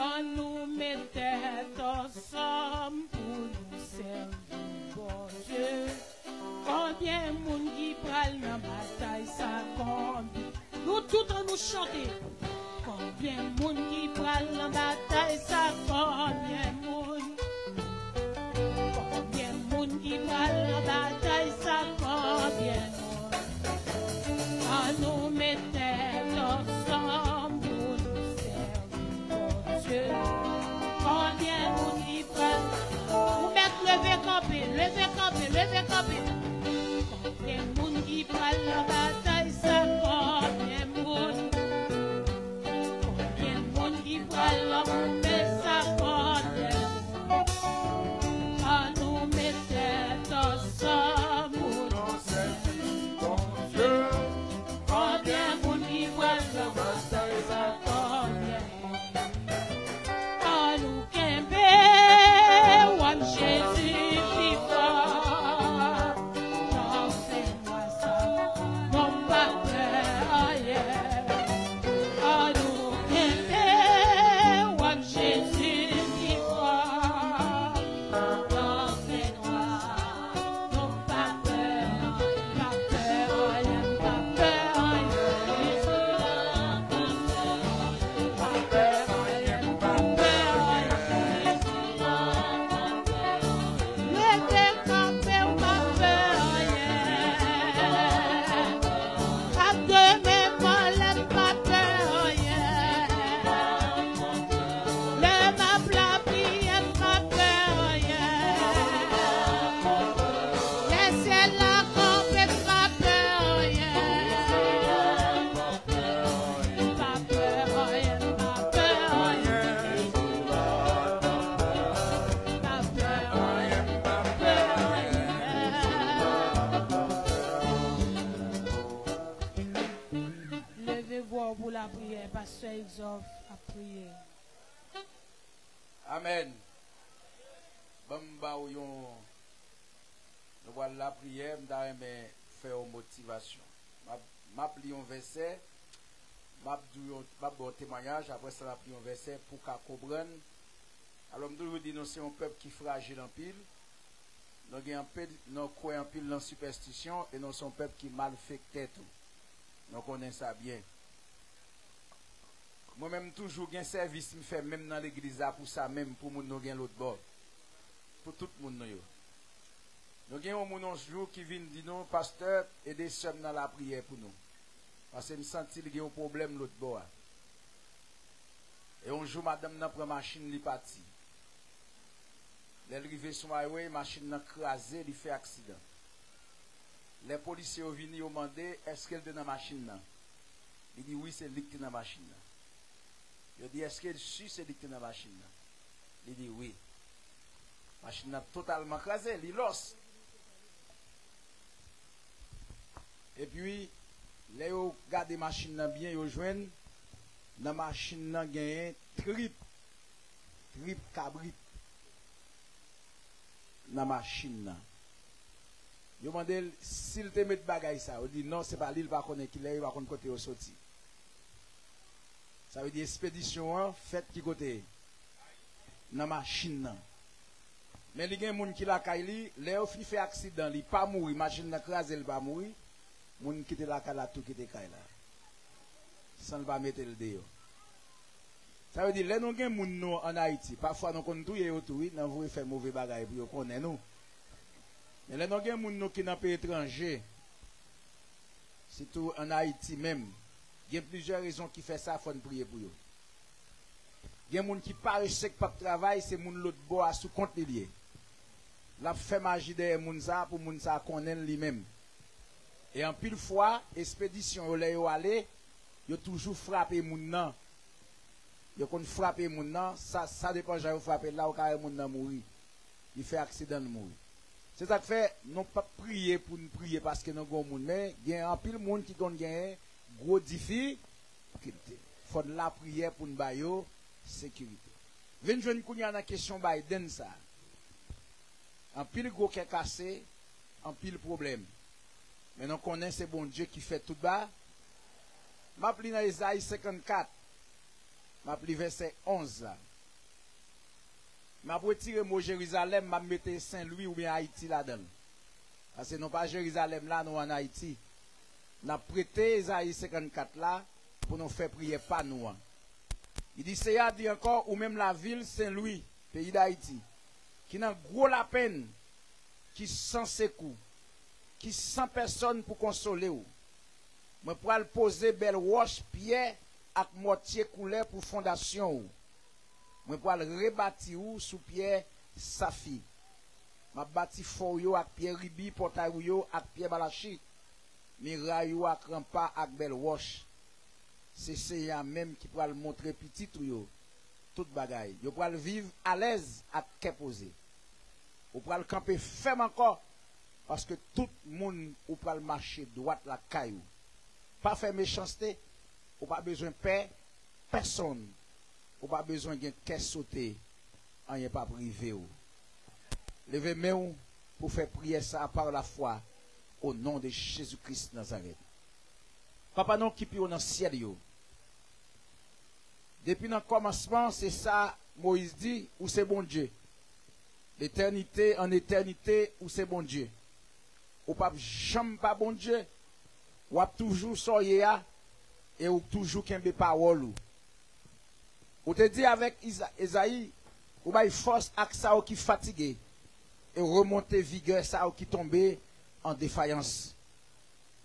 Ann nou met tèt ansanm pou nou sèvi Bondye. Konbyen moun ki pral nan batay sa? Konbyen? Nou tout ann nou chante. Konbyen moun ki pral nan batay sa? Konbyen moun? Konbyen moun ki pral nan batay sa? Konbyen moun? Ann nou met tèt ansanm pou nou sèvi Bondye. Konbyen moun ki pral? Ou mèt leve kanpe, leve kanpe, leve kanpe. Konbyen moun ki pral nan batay sa? Konbyen moun? Konbyen moun ki pral nan batay Zòf ap priye. Amèn. Ban m ba w yon. Nou pral lapriyè, m ta renmen fè yon motivasyon. M ap, m ap li yon vèsè, m ap di w yon, m ap ba w temwayaj, apre sa m ap li yon vèsè pou w ka konprann. Alò, m toujou di nou se yon pèp ki frajil anpil. Nou gen anpil, nou kwè anpil nan sipèstisyon e nou se yon pèp ki malfektè tou. Nou konnen sa byen. Mwen menm toujou gen sèvis m fè menm nan legliz la pou sa menm, pou moun nou gen lòt bò. Pou tout moun nou yo. Nou gen yon moun yon jou ki vin di nou, pastè, ede sè m nan lapriyè pou nou. Paske m santi li gen yon pwoblèm lòt bò a. E yon jou madanm nan pran machin li pati. Lè l rive sou highway, machin nan kraze, li fè aksidan. Lè polisye yo vini, yo mande èske l te nan machin nan. Li di wi, se li ki te nan machin nan. Yo di èske l si se li ki te nan machin nan. Li di wi. Machin nan totalman kraze, li lòs. Epi, lè yo gade machin nan byen, yo jwenn nan machin nan genyen trip, trip kabrit nan machin nan. Yo mande l si l te met bagay sa. Yo di non, se pa li, li pa konnen kilè, li pa konn kote yo soti. Sa vle di espedisyon an fèt ki kote? Nan machin nan. Men li gen moun ki lakay li, lè yo fin fè aksidan, li pa mouri, machin nan kraze, li pa mouri, moun ki te lakay la tou kite kay la. San l pa mete l deyò. Sa vle di, lè nou gen moun nou ann Ayiti, pafwa nou konn touye yo tou, wi, nan voye fè move bagay pou yo konnen nou. Men lè nou gen moun nou ki nan peyi etranje, sitou ann Ayiti menm, gen plizyè rezon ki fè sa, fò n priye pou yo. Gen moun ki parese k p ap travay, se moun lòt bò a sou kont li l ye. L ap fè maji dèyè moun sa a pou moun sa a konnen l li menm. E anpil fwa, espedisyon yo, lè yo ale, yo toujou frape moun nan. Yo konn frape moun nan, sa, sa depan jan yo frape l la, ou ka wè moun nan mouri. Li fè aksidan, l mouri. Se sa k fè, nou p ap priye pou n priye paske nou gen yon moun, men gen anpil moun ki konn genyen gwo difikilte. Fò n lapriyè pou n ba yo sekirite. Vin jwenn kounye a nan kesyon Biden sa. Anpil gwo kè kase, anpil pwoblèm. Men nou konnen se Bondye ki fè tout ba. M ap li nan Ezayi senkannkat. M ap li vèsè onz la. M ap retire mo Jerizalèm, m ap mete Sen Lwi oubyen Ayiti ladan l. Paske nou pa Jerizalèm la, nou ann Ayiti. N ap prete Ezayi senkannkat la pou nou fè priyè pa nou an. Li di, Seyè a di ankò, ou menm lavil Sen Lwi, peyi Dayiti, ki nan gwo lapenn, ki san sekou, ki san pèsòn pou konsole w. Mwen pral poze bèl wòch, pyè ak mòtye koulè pou fondasyon w. Mwen pral rebati w sou pyè safi. M ap bati fò w yo ak pyè ribi, pòtay ou yo ak pyè balachit, miray ou ak ranpa ak bèl wòch. Se Seyè a menm ki pral montre pitit ou yo tout bagay. Yo pral viv alèz ak kè poze. Ou pral kanpe fèm ankò, paske tout moun ou pral mache dwat lakay ou. Pa fè mechanste, ou pa bezwen pè pèsonn. Ou pa bezwen gen kè sote, anyen p ap rive w. Leve men w pou fè priyè sa a pa lafwa, o non de Jezi Kris Nazarèt. Papa nou ki pi wo nan syèl yo, depi nan kòmansman, se sa Moyiz di, ou se Bondye. Letènite an etènite, ou se Bondye. Ou p ap janm pa Bondye. W ap toujou sa w ye a, e ou toujou kenbe pawòl ou. Ou te di avèk Iza- Ezayi, ou bay fòs ak sa yo ki fatige, e ou remonte vigè sa yo ki tonbe an defayans.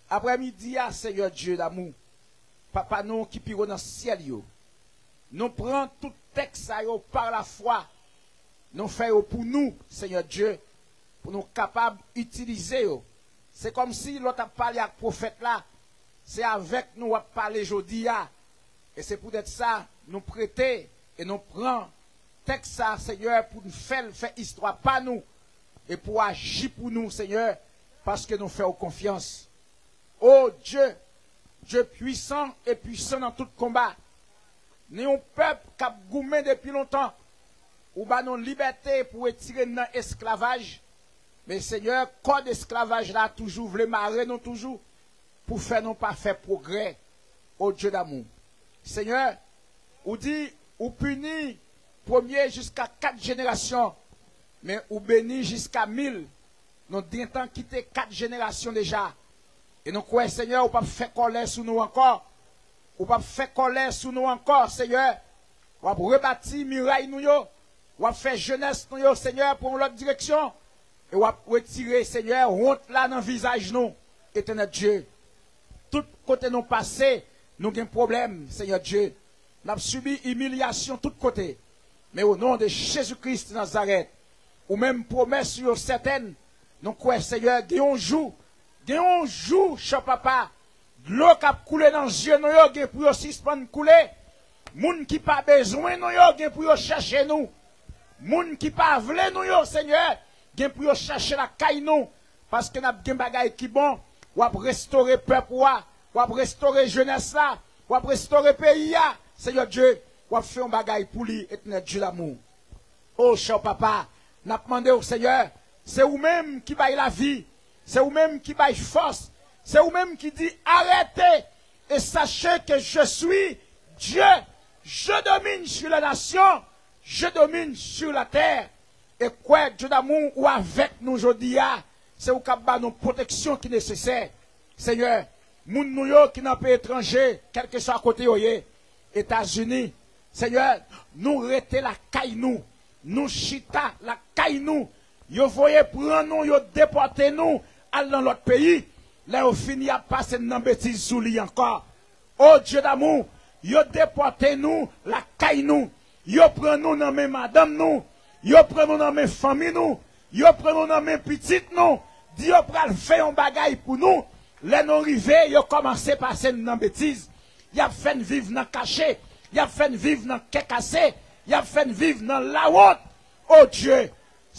Aprèmidi a, Senyè Dye damou, Papa nou ki pi wo nan syèl yo, nou pran tout tèks sa yo pa lafwa, nou fè yo pou nou, Senyè Dye, pou nou kapab itilize yo. Se kòmsi lè w t ap pale ak pwofèt la, se avèk nou w ap pale jodi a. E se poutèt sa, nou prete e nou pran tèks sa, Senyè, pou n fè l fè istwa pa nou e pou w aji pou nou, Senyè, paske nou fè w konfyans. O Dye, Dye pwisan e pwisan nan tout konba, Ni yon pèp k ap goumen depi lontan. Ou ba nou libète pou retire n nan esklavaj. Men Senyè, kòd esklavaj la toujou vle mare nou toujou pou fè nou pa fè pwogrè, o Dye damou. Senyè, ou di ou pini premye jiska kat jenerasyon, men ou beni jiska mil. Nou gentan kite kat jenerasyon deja. E nou kwè, Senyè, ou p ap fè kòlè sou nou ankò. Ou p ap fè kòlè sou nou ankò, Senyè. W ap rebati miray nou yo. W ap fè jenès nou yo, Senyè, pran yon lòt direksyon. E w ap retire, Senyè, wont la nan vizaj nou, Etènèl Dye. Tout kote nou pase, nou gen pwoblèm, Senyè Dye. N ap sibi imilyasyon tout kote. Men o non de Jezi Kris de Nazarèt, ou menm pwomès ou yo sètèn. Nou kwè, Senyè, gen yon jou, gen yon jou, chè papa, dlo k ap koule nan zye nou yo gen pou yo sispann koule. Moun ki pa bezwen nou yo gen pou yo chèche nou. Moun ki pa vle nou yo, Senyè, gen pou yo chèche lakay nou. Paske n ap gen bagay ki bon. W ap restore pèp ou a. W ap restore jenès la. W ap restore peyi a. Senyè Dye, w ap fè yon bagay pou li, Etènèl Dye damou. O chè papa, n ap mande w, Senyè, se ou menm ki bay lavi, se ou menm ki bay fòs, se ou menm ki di, arrêtez et sachez que je suis Dieu, je domine sur la nation, je domine sur la terre. E kwè, Dye damou, ou avèk nou jodi a, se ou k ap ba nou pwoteksyon ki nesesè. Senyè, moun nou yo ki nan peyi etranje, kèlkeswa kote yo ye, Etazini, Senyè, nou rete lakay nou, nou chita lakay nou, yo voye pran nou, yo depòte nou, al nan lòt peyi, lè yo fini ap pase n nan betiz sou li ankò. O Dye damou, yo depòte nou lakay nou, yo pran nou nan men madanm nou, yo pran nou nan men fanmi nou, yo pran nou nan men pitit nou, di yo pral fè yon bagay pou nou. Lè nou rive, yo kòmanse pase n nan betiz. Y ap fè n viv nan kache, y ap fè n viv nan kè kase, y ap fè n viv nan lawont. O Dye,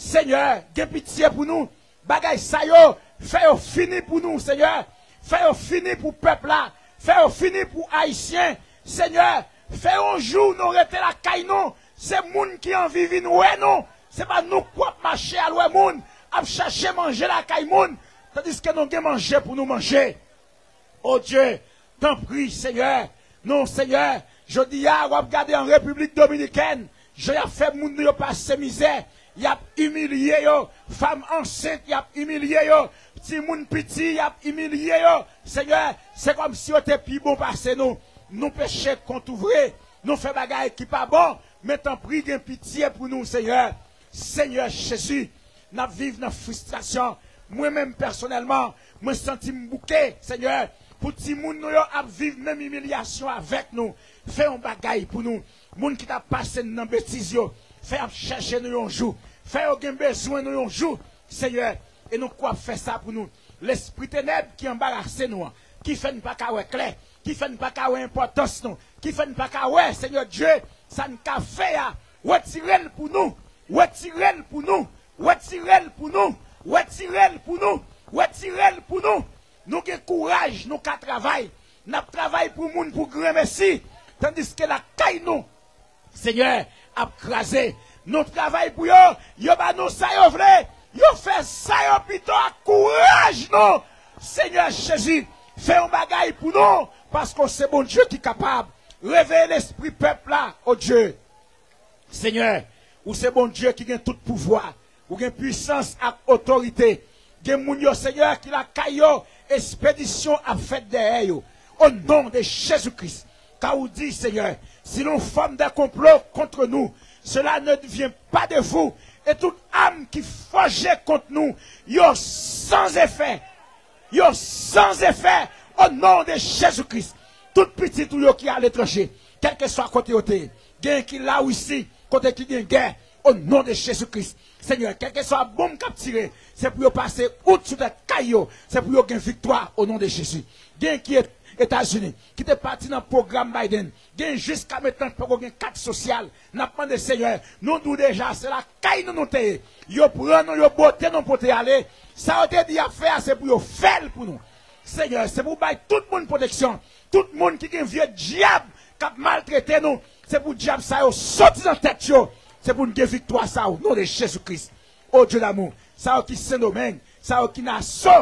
Senyè, gen pitye pou nou. Bagay sa yo, fè yo fini pou nou, Senyè. Fè yo fini pou pèp la. Fè yo fini pou Ayisyen. Senyè, fè yon jou nou rete lakay nou. Se moun ki anvi vin wè nou. Se pa nou k pwòp mache al wè moun, ap chache manje lakay moun, tandiske nou gen manje pou nou manje. O Dye, tanpri, Senyè. Non, Senyè, jodi a, w ap gade an Repiblik Dominikèn, jan y ap fè moun nou yo pase mizè, y ap imilye yo, fanm ansent, y ap imilye yo, timoun piti, y ap imilye yo. Senyè, se kòmsi yo te pi bon pase nou. Nou peche kont ou vre, nou fè bagay ki pa bon, men tanpri gen pitye pou nou, Senyè. Senyè Jezi, n ap viv nan fristrasyon. Mwen menm pèsonèlman, mwen santi m bouke, Senyè, pou timoun nou yo ap viv menm imilyasyon avèk nou. Fè yon bagay pou nou. Moun ki t ap pase n nan betiz yo, fè y ap chèche nou yon jou. Fè yo gen bezwen nou yon jou, Senyè. E nou kwè w ap fè sa pou nou. Lespri tenèb ki anbarase nou an, ki fè n pa ka wè klè, ki fè n pa ka wè enpòtans nou, ki fè n pa ka wè, Senyè Dye, sa n ka fè a. Retire l pou nou. Retire l pou nou. Retire l pou nou. Retire l pou nou. Retire l pou nou. Nou gen kouraj, nou ka travay. N ap travay pou moun pou granmesi. Tandiske lakay nou, Senyè, ap kraze. Nou travay pou yo, yo ba nou sa yo vle. Yo fè sa yo pito ak kouraj nou. Senyè Jezi, fè yon bagay pou nou, paske w se Bondye ki kapab. Reveye lespri pèp la, o Dye. Senyè, ou se Bondye ki gen tout pouvwa. Ou gen pwisans ak otorite. Gen moun yo, Senyè, ki lakay yo, espedisyon ap fèt dèyè yo. O non de Jezi Kris, ka ou di, Senyè, si l'on forme des complots contre nous, cela ne vient pas de vous. Et toute arme qui forgée contre nous, yo sans effet. Yo sans effet. O non de Jezi Kris. Tout pitit ou yo ki aletranje, kèlkeswa kote yo te ye, gen ki Larisi, kote ki gen gè, o non de Jezi Kris. Senyè, kèlkeswa bonm k ap tire, se pou yo pase out sou tèt kay yo, se pou yo gen viktwa, o non de Jezi. Gen ki Et-, Etazini, ki te pati nan pwogram Biden, gen jiska mentnan ki poko gen kat sosyal. N ap mande, Senyè, nou di w deja, se lakay nou nou te ye. Yo pran nou, yo bote nou pote ale. Sa yo te di y ap fè a, se pou yo fè l pou nou. Senyè, se pou w bay tout moun pwoteksyon. Tout moun ki gen vye dyab k ap maltrete nou, se pou dyab sa yo soti nan tèt yo. Se pou n gen viktwa sa o non de Jezi Kris. O Dye damou, sa yo ki Sendomeng, sa yo ki Naso,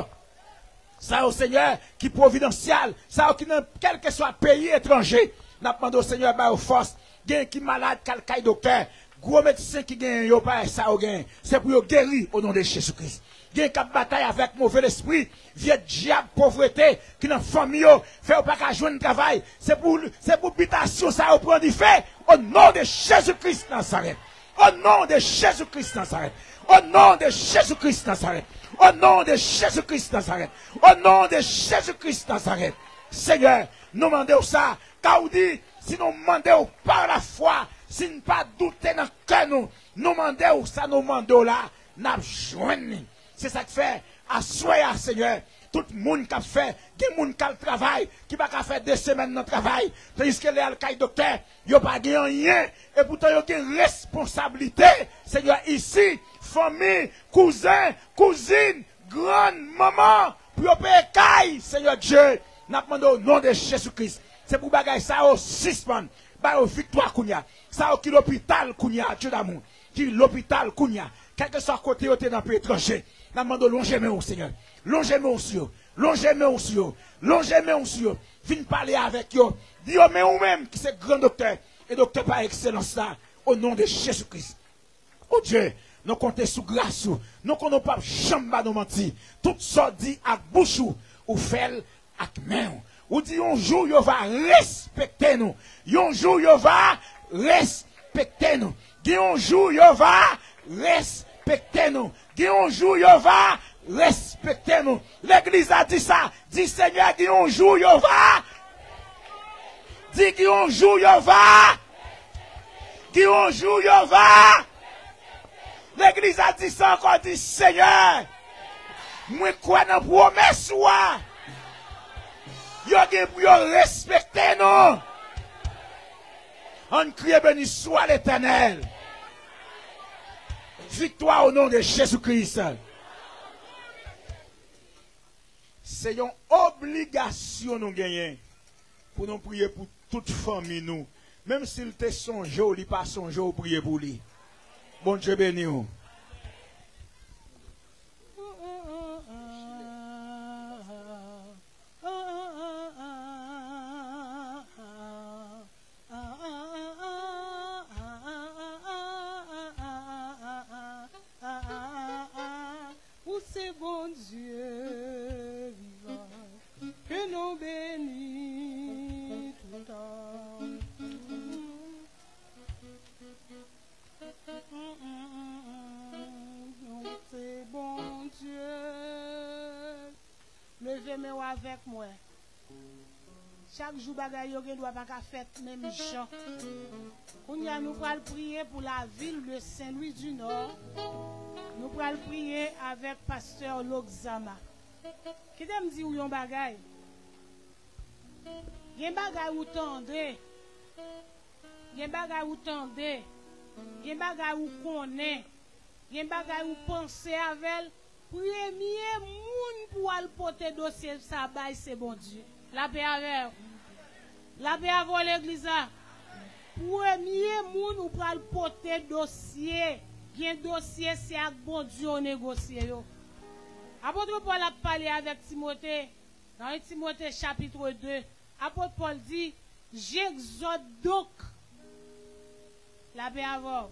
sa yo, Senyè, ki Pwovidansyèl, sa yo ki nan kèlkeswa peyi etranje, n ap mande w, Senyè, ba yo fòs. Gen ki malad k al kay doktè, gwo medsen ki genyen yo pa wè sa yo genyen. Se pou yo geri o non de Jezi Kris. Gen k ap batay avèk move lespri, vye dyab povrete ki nan fanmi yo, fè yo pa ka jwenn travay. Se pou, se pou bitasyon sa yo pran dife o non de Jezi Kris Nazarèt. O non de Jezi Kris Nazarèt. O non de Jezi Kris Nazarèt. O non de Jezi Kris Nazarèt. O non de Jezi Kris Nazarèt. Senyè, nou mande w sa, ka w di, si nou mande w pa lafwa, si n pa doute nan kè nou, nou mande w sa nou mande w la, n ap jwenn li. Se sa k fè, aswè a, Senyè, tout moun k ap fè, gen moun k al travay, ki pa ka fè de semèn nan travay, tandiske lè y al kay doktè, yo pa gen anyen, epoutan yo gen responsablite, Senyè, isi, fanmi, kouzen, kouzin, grann, manman, pou yo peye kay, Senyè Dye, n ap mande o non de Jezi Kris, se pou bagay sa yo sispann, ba yo viktwa kounye a, sa yo ki lopital kounye a, Dye damou, ki lopital kounye a, kèlkeswa kote yo te nan peyi etranje, n ap mande w lonje men w, Senyè. Lonje men w sou yo. Lonje men w sou yo. Lonje men w sou yo. Vin pale avèk yo. Di yo, men ou menm ki se gran doktè e doktè pa ekselans la, o non de Jezi Kris. O Dye, nou konte sou gras ou. Nou konnen w p ap janm ba nou manti. Tout sa w di ak bouch ou, ou fè l ak men w. Ou di yon jou yo va respekte nou. Yon jou yo va respekte nou. Gen yon jou yo va respekte nou. Gen yon jou yo va respekte nou. Legliz la di sa. Di, Senyè, gen yon jou yo va. Di, gen yon jou yo va. Gen yon jou yo va. Legliz la di sa ankò, di, Senyè, mwen kwè nan pwomès ou a. Yo gen pou yo respekte nou. Ann kriye, beni swa Letènèl. Viktwa o non de Jezi Kris. Se yon obligasyon nou genyen pou nou priye pou tout fanmi nou. Menm si l te sonje w, li pa sonje w, priye pou li. Bondye beni w. Ou se Bondye vivan, ke nou beni toutan. Ou se Bondye. Leve men w avèk mwen. Chak jou bagay yo gen dwa pa ka fèt menm jan. Kounye a nou pral priye pou lavil de Sen Lwi di Nò. Nou pral priye avèk pastè Lokzama. Kite m di w yon bagay. Gen bagay ou tande. Gen bagay ou tande. Gen bagay ou konnen. Gen bagay ou panse avè l. Premye moun pou w al pote dosye sa bay se Bondye. Lapè avè w. Lapè avè w, legliz la. Premye moun ou pral pote dosye. Gen dosye, se ak Bondye w negosye yo. Apot Pòl ap pale avèk Timote. Nan en Timote chapit de, apot Pòl di, j'exhorte donc, lapè avè w.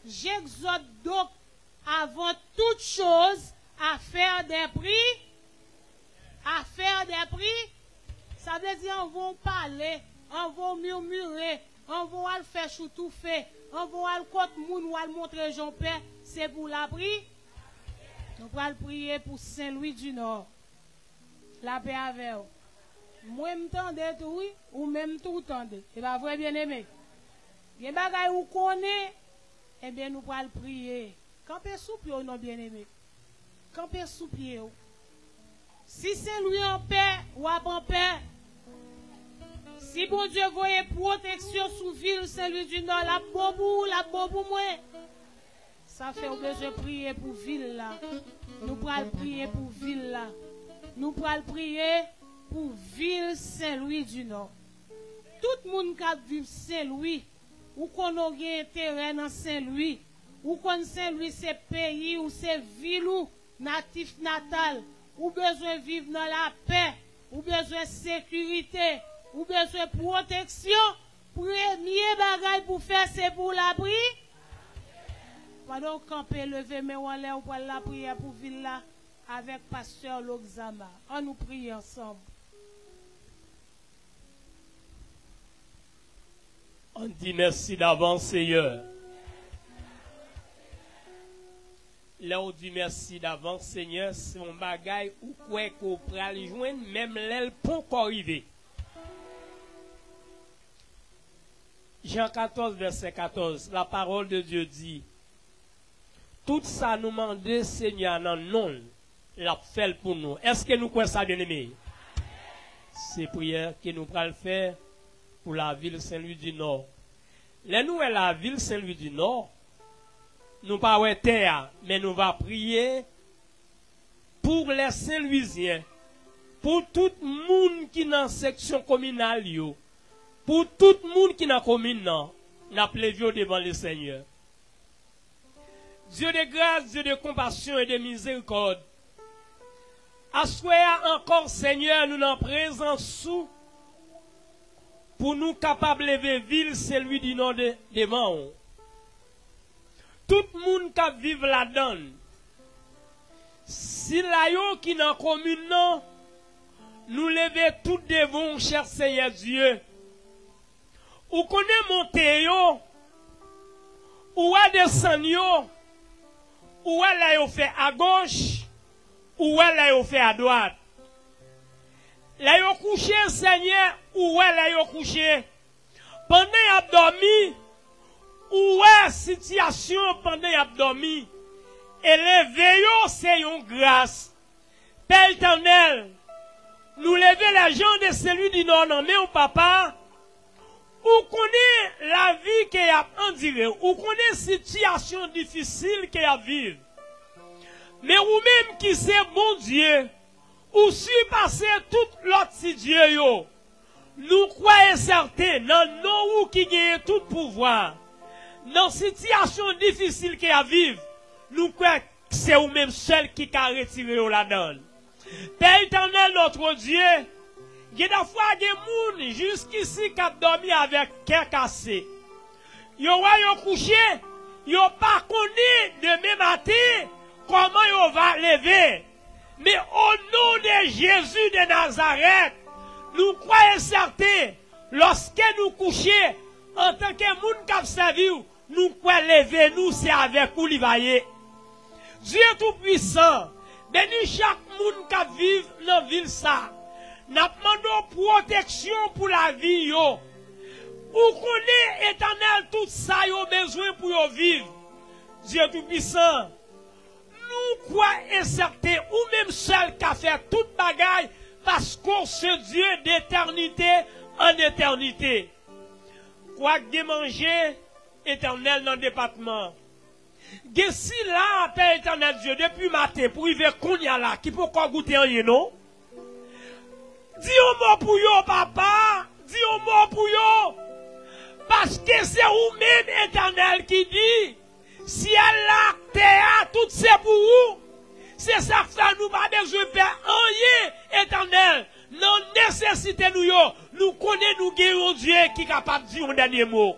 J'exhorte donc avant toute chose à faire des pri, à faire des pri. Sa vle di, anvan w pale, anvan w mimire, anvan w al fè choutoufe, anvan w al kot moun, w al montre jan w pè, se pou w lapri. Nou pral priye pou Sen Lwi di Nò. Lapè avè w. Mwen m tande tou wi, ou menm tou w tande. E pa vre, byeneme? Gen bagay ou konnen, ebyen nou pral priye. Kanpe sou pye w non, byeneme. Kanpe sou pye w. Si Sen Lwi anpè, w ap anpè. Si Bondye voye pwoteksyon sou vil Sen Lwi di Nò, l ap bon pou ou, l ap bon pou mwen. Sa fè w bezwen priye pou vil la. Nou pral priye pou vil la. Nou pral priye pou vil Sen Lwi di Nò. Tout moun k ap viv Sen Lwi, ou konnen w gen enterè nan Sen Lwi. Ou konn Sen Lwi se peyi w, se vil ou, natif natal. Ou bezwen viv nan lapè, ou bezwen sekirite, ou bezwen pwoteksyon. Premye bagay pou fè se pou w lapri. Pandan w kanpe, leve men w anlè, ou pral lapriyè pou vil la avèk pastè Loxama. Ann nou priye ansanm. Ann di mèsi davans, Senyè. Lè w di mèsi davans, Senyè, se yon bagay ou kwè ke w pral jwenn menm lè l ponkò rive. Jan katòz, vèsè katòz, la parole de Dieu dit, tout sa nou mande Senyè a nan non l, l ap fè l pou nou. Èske nou kwè sa, byeneme? Se priyè ke nou pral fè pou lavil Sen Lwi di Nò. Lè nou wè lavil Sen Lwi di Nò, nou pa wè tè a, men nou va priye pou lè Sen Lwizyen, pou tout moun ki nan seksyon kominal yo, pou tout moun ki nan komin nan, n ap leve yo devan Lesenyè. Dieu de grâce, Dieu de compassion et de miséricorde. Aswè a ankò, Senyè, nou nan prezans ou pou nou kapab leve vil Sen Lwi di Nò de, devan w. Tout moun k ap viv ladan l, sila yo ki nan komin nan, nou leve tout devan w, chè Senyè Dye. Ou konnen monte yo, ou wè desann yo, ou wè lè yo fè agoch, ou wè lè yo fè adwat. Lè yo kouche, Senyè, ou wè lè yo kouche. Pandan y ap dòmi, ou wè sitiyasyon pandan y ap dòmi. E leve yo se yon gras. Pè Etènèl, nou leve lèjan de Sen Lwi di Nò nan men w, Papa. Ou konnen lavi ke y ap andire, ou konnen sitiyasyon difisil ke y ap viv. Men ou menm ki se Bondye, ou sipase tout lòt ti dye yo. Nou kwè e sèten nan non ou ki genyen tout pouvwa. Nan sitiyasyon difisil ke y ap viv, nou kwè se ou menm sèl ki ka retire yo ladan l. Pè Etènèl, notre Dieu, gen dèfwa gen moun jiskisi k ap dòmi avèk kè kase. Yo wè yo kouche, yo pa konnen demen maten kòman yo va leve. Men o non de Jezi de Nazarèt, nou kwè e sèten, lòske nou kouche, antanke moun k ap sèvi w, nou kwè leve nou, se avèk ou li va ye. Dye Toupwisan, beni chak moun k ap viv nan vil sa. N ap mande w pwoteksyon pou lavi yo. Ou konnen, Etènèl, tout sa yo bezwen pou yo viv. Dye Toupwisan, nou kwè e sèten ou menm sèl ka fè tout bagay, paske w se Dye d'éternité en éternité. Kwak gen manje, Etènèl, nan depatman. Gen sila, Pè Etènèl Dye, depi maten pou rive kounye a la, ki poko goute anyen, non? Di yon mo pou yo, Papa. Di yon mo pou yo. Paske se ou menm, Etènèl, ki di, syèl la, tè a, tout se pou ou. Se sa k fè nou pa bezwen pè anyen, Etènèl. Nan nesesite nou yo, nou konnen nou gen yon Dye ki kapab di yon dènye mo.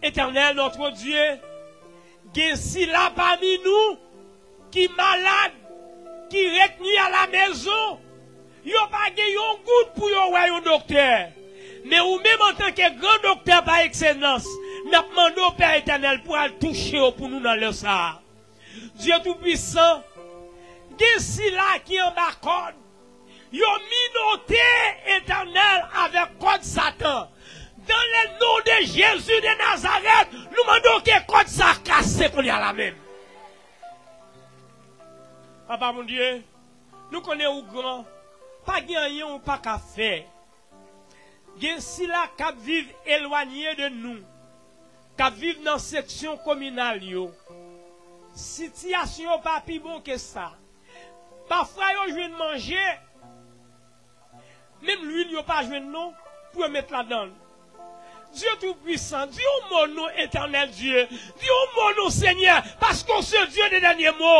Etènèl, notre Dieu, gen sila pami nou ki malad, ki retni a la mezon, yo pa gen yon goud pou yo wè yon doktè. Men ou menm, antanke gran doktè pa ekselans, n ap mande w, Pè Etènèl, pou al touche yo pou nou nan lè sa a. Dye Toupwisan, gen sila ki anba kòd, yo minote, Etènèl, avèk kòd Satan. Dans le nom de Jésus de Nazareth, nou mande w ke kòd sa kase kounye a la menm. Papa Bondye, nou konnen ou gran, pa gen anyen ou pa ka fè. Gen sila k ap viv elwanye de nou, k ap viv nan seksyon kominal yo. Sitiyasyon yo pa pi bon ke sa. Pafwa yo jwenn manje, menm lwil yo pa jwenn non. Pou yo met ladan l. Dye Toupwisan, di yon mo non, Etènèl Dye. Di yon mo non, Senyè, paske w se Dye de dènye mo.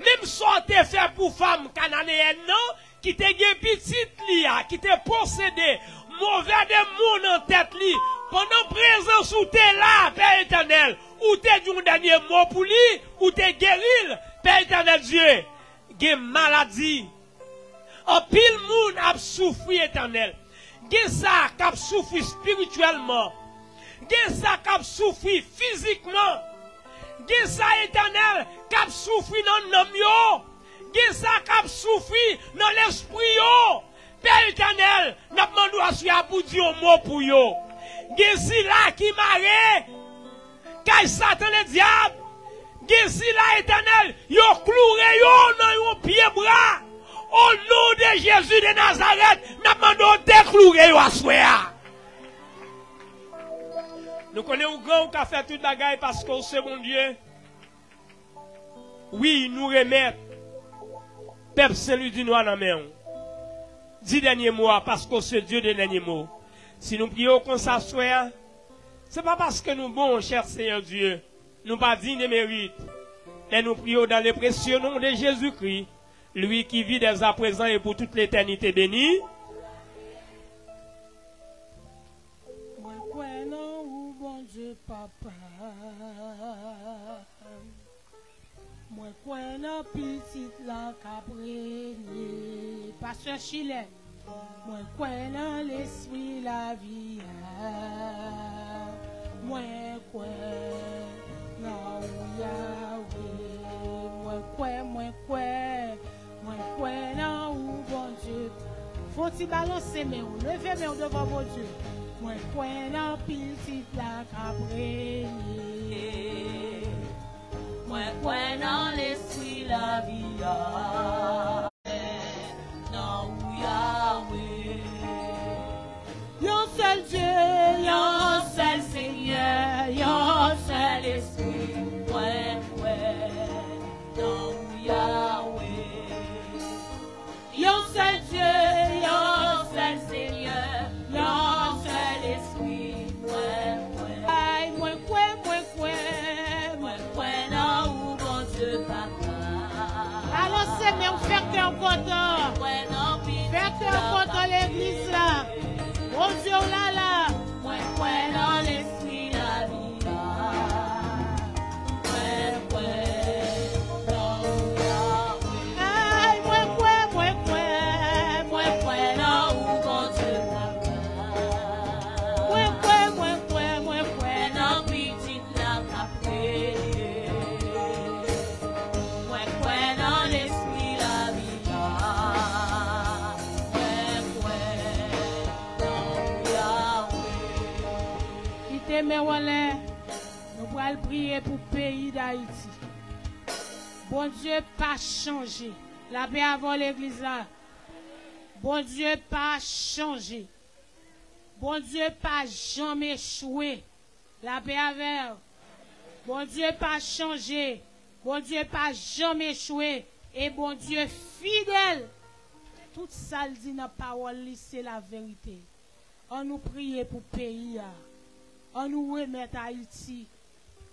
Menm sa w te fè pou fanm kananeyèn nan, ki te gen pitit li a, ki te posede movè demon nan tèt li, pandan prezans ou te la, Pè Etènèl, ou te di yon dènye mo pou li, ou te geri l, Pè Etènèl Dye. Gen maladi. Anpil moun ap soufri, Etènèl. Gen sa k ap soufri espirityèlman. Gen sa k ap soufri fizikman. Gen sa, Etènèl, k ap soufri nan nanm yo. Gen sa k ap soufri nan lespri yo. Pè Etènèl, n ap mande w aswè a pou di yon mo pou yo. Gen sila ki mare kay Satan Ledyab. Gen sila, Etènèl, yo kloure yo nan yon pyebwa. O non de Jezi de Nazarèt, n ap mande w dekloure yo aswè a. Nou konnen ou gran, ou ka fè tout bagay paske ou se Bondye. Wi, nou remèt pèp Sen Lwi di Nwa nan men w. Di dènye mo a, paske w se Dye de dènye mo. Si nou priye w konsa aswè a, se pa paske nou bon, chè Senyè Dye. Nou pa diy de merit. Men nou priye w dans le précieux nom de Jésus-Christ, lui qui vit dès à présent et pour toute l'éternité béni. Mwen kwè nan ou, Bondye Papa. Mwen kwè nan Pitit la k ap renye. Pastè Chilè, mwen kwè nan Lespri lavi a. Mwen kwè nan ou, Yawe. Mwen kwè, mwen kwè, mwen kwè nan ou, Bondye. Fè yon ti balanse men w, leve men w devan Bondye. Mwen kwè nan Pitit la k ap renye. Mwen kwè nan Lespri lavi a. Nan ou, Yawe. Yon sèl Dye, yon sèl Senyè, yon sèl Lespri. Mwen kwè nan ou, Yawe. Yon sèl Dye, yon sèl Senyè, yon sèl Lespri. Mwen kwè. Ay, mwen kwè, mwen kwè. Mwen kwè nan ou, Bondye Papa. Alò, se men w fè kè w kontan. Mwen kwè nan Pitit la. Fè kè w kontan, legliz la. Bondye w la la. Mwen kwè nan Lespri lavi a. Mwen kwè nan ou, Yawe. Ay, mwen kwè, mwen kwè, mwen kwè nan ou, Bondye Papa. Mwen kwè, mwen kwè, mwen kwè nan Pitit la k ap renye. Mwen kwè nan Lespri lavi a. Mwen kwè nan ou, Yawe. Kite men w anlè. Nou pral priye pou peyi Dayiti. Bondye pa chanje. Lapè avè w, legliz la. Bondye pa chanje. Bondye pa janm echwe. Lapè avè w. Bondye pa chanje. Bondye pa janm echwe. E Bondye fidèl. Tout sa l di nan pawòl li, se laverite. Ann nou priye pou peyi a. Ann nou remèt Ayiti.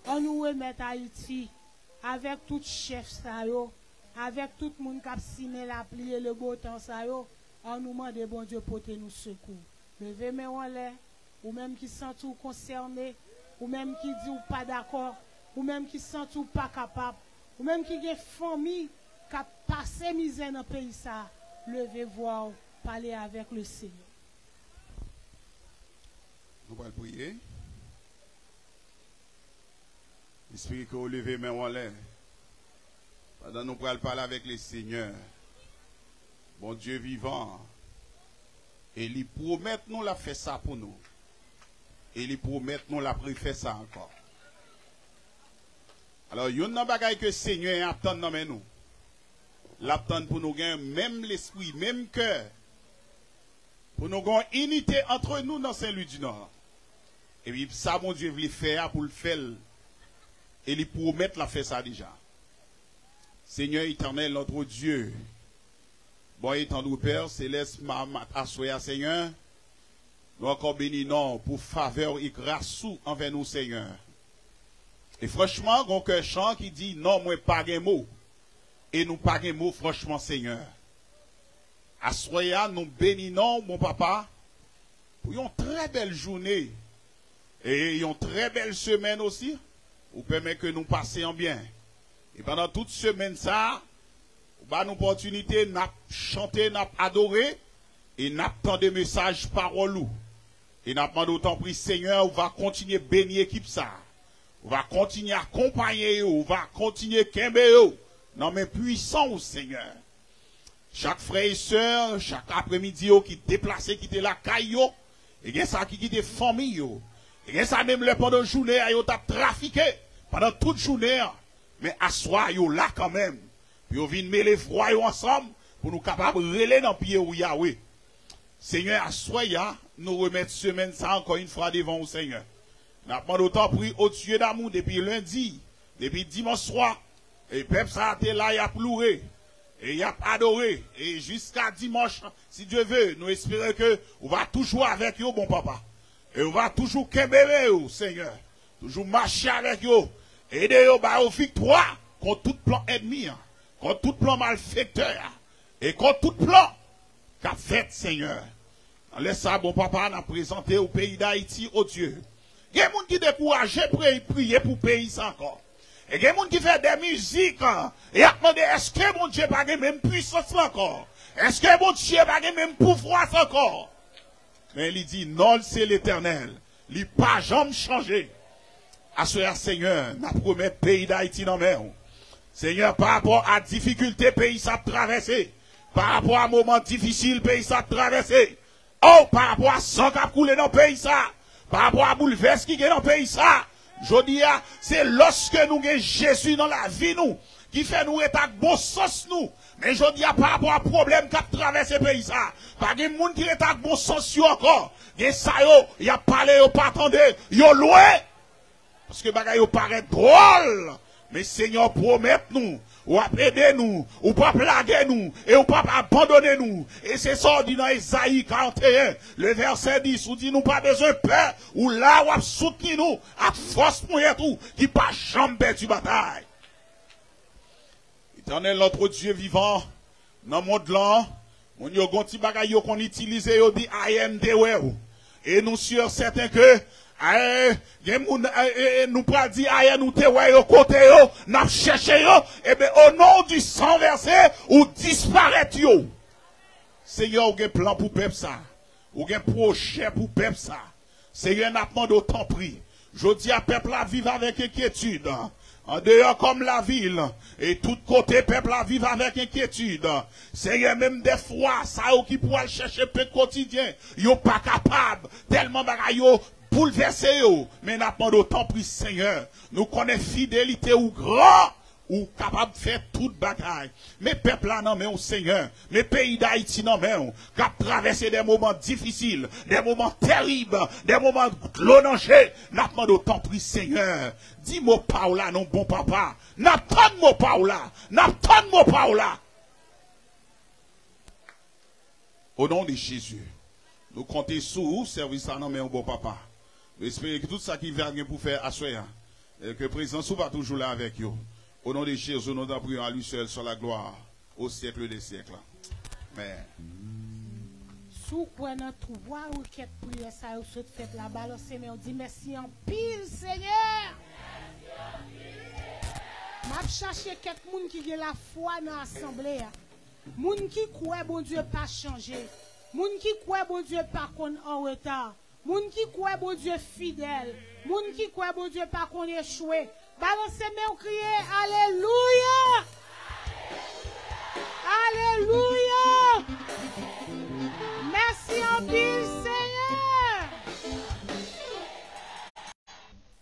Ann nou remèt Ayiti. Avèk tout chèf sa yo, avèk tout moun k ap simen lapli e le beau temps sa yo, ann nou mande Bondye pote nou sekou. Leve men w anlè, ou menm ki santi w konsène, ou menm ki di w pa dakò, ou menm ki santi w pa kapab, ou menm ki gen fanmi k ap pase mizè nan peyi sa a, leve vwa w, pale avèk Lesenyè. Nou pral priye. Espere ke w leve men w anlè. Pandan nou pral pale avèk Lesenyè, Bondye vivan, e li pwomèt nou l ap fè sa pou nou. E li pwomèt nou l ap refè sa ankò. Alò, youn nan bagay ke Senyè a ap tann nan men nou, l ap tann pou nou gen menm lespri, menm kè, pou nou gen yon inite antre nou nan Sen Lwi di Nò. Epi sa Bondye vle fè a, pou l fè l, e li pwomèt l ap fè sa deja. Seigneur éternel, notre Dieu, bon et tendre Père céleste, m a, m a, aswè a, Senyè, Nou ankò beni non w pou favè w e gras ou anvè nou, Senyè. E franchman, gon kè chan ki di, "Non, mwen pa gen mo." E nou pa gen mo, franchman, Senyè. Aswè a, nou beni non w, bon Papa, pou yon trè bèl jounen e yon trè bèl semèn osi. Ou pèmèt ke nou pase an byen. E pandan tout semèn sa a, ou ba nou opòtinite, n ap chante, n ap adore, e n ap tande mesaj pawòl ou. E n ap mande w, tanpri, Senyè, ou va kontinye beni ekip sa a. Ou va kontinye akonpaye yo, ou va kontinye kenbe yo nan men pwisan w, Senyè. Chak frè e sè, chak apremidi yo ki deplase kite lakay yo, e gen sa ki kite fanmi yo, e gen sa menm lè pandan jounen an yo t ap trafike pandan tout jounen an, men aswè a yo la kanmenm, pou yo vin mele vwa yo ansanm, pou nou kapab rele nan pye w, Yawe. Senyè, aswè a, nou remèt semèn sa a ankò yon fwa devan w, Senyè. N ap mande w, tanpri, o Dye damou, depi lendi, depi dimanch swa, e pèp sa a te la, y ap louwe, e y ap adore, e jiska dimanch, si Dye ve, nou espere ke ou va toujou avèk yo, bon Papa. E ou va toujou kenbe men yo, Senyè. Toujou mache avèk yo. Ede yo, ba yo viktwa kont tout plan ènmi an, kont tout plan malfektè a, e kont tout plan k ap fèt, Senyè. Nan lè sa a, bon Papa, n ap prezante w peyi Dayiti, o Dye. Gen moun ki dekouraje, priye, priye pou peyi sa ankò. E gen moun ki fè de mizik, e y ap mande, èske Bondye pa gen menm pwisans la ankò? Èske Bondye pa gen menm pouvwa sa ankò? Men li di, non l se Letènèl. Li pa janm chanje. Aswè a, Senyè, n ap remèt peyi Dayiti nan men w. Senyè, pa rapò a difikilte peyi sa ap travèse, pa rapò a moman difisil peyi sa ap travèse, o, pa rapò a san k ap koule nan peyi sa, pa rapò a boulvès ki gen nan peyi sa, jodi a, se lòske nou gen Jezi nan lavi nou ki fè nou ret ak bon sans nou. Men jodi a, pa rapò a pwoblèm k ap travèse peyi sa, pa gen moun ki ret ak bon sans yo ankò. Gen sa yo, y ap pale, yo pa tande, yo lwen. Paske bagay yo parèt dwòl. Men Senyè, w pwomèt nou, w ap ede nou, ou p ap lage nou, e ou p ap abandone nou. E se sa w di nan Ezayi karanteyen, le vèsè dis, ou di nou pa bezwen pè, ou la, w ap soutni nou ak fòs ponyèt ou ki pa janm pèdi batay. Etènèl, notre Dieu vivant, nan mond lan, moun yo gon ti bagay yo konn itilize, yo di, "Ayè m te wè w." E nou si e sèten ke, ayè, gen moun, e, e, e nou pral di, "Ayè nou te wè yo, kote yo, n ap chèche yo." Eben, o non di san vèse, ou disparèt yo. Senyè, ou gen plan pou pèp sa. Ou gen pwojè pou pèp sa. Senyè, n ap mande w, tanpri. Jodi a, pèp la viv avèk enkyetid. Andeyò kòm lavil, e tout kote, pèp la viv avèk enkyetid. Senyè, menm dèfwa, sa yo ki pou al chèche pen kotidyen, yo pa kapab, tèlman bagay yo boulvèse yo. Men n ap mande w, tanpri, Senyè, nou konnen fidelite ou gran, ou kapab fè tout bagay. Men pèp la nan men w, Senyè. Men peyi Dayiti nan men w, k ap travèse de moman difisil, de moman tèrib, de moman dlo nan je. N ap mande w, tanpri, Senyè, di mo pa w la non, bon Papa. N ap tann mo pa w la. N ap tann mo pa w la. O non de Jezi, nou konte sou ou, sèvis la nan men w, bon Papa. Nou espere ke tout sa ki va gen pou fè aswè a, e ke prezans ou va toujou la avèk yo. O non de Jezi, nou t'en prions, à lui seul soit la gloire, au siècle des siècles. Amèn. Si w kwè nan twa rekèt priyè sa yo sot fèt la, balanse men w, di, "Mèsi anpil, Senyè." M ap chache kèk moun ki gen lafwa nan asanble a. Moun ki kwè Bondye pa chanje. Moun ki kwè Bondye pa konn an reta. Moun ki kwè Bondye fidèl. Moun ki kwè Bondye pa konn echwe. Balanse men w, kriye, "Alelouya! Alelouya! Mèsi anpil, Senyè!"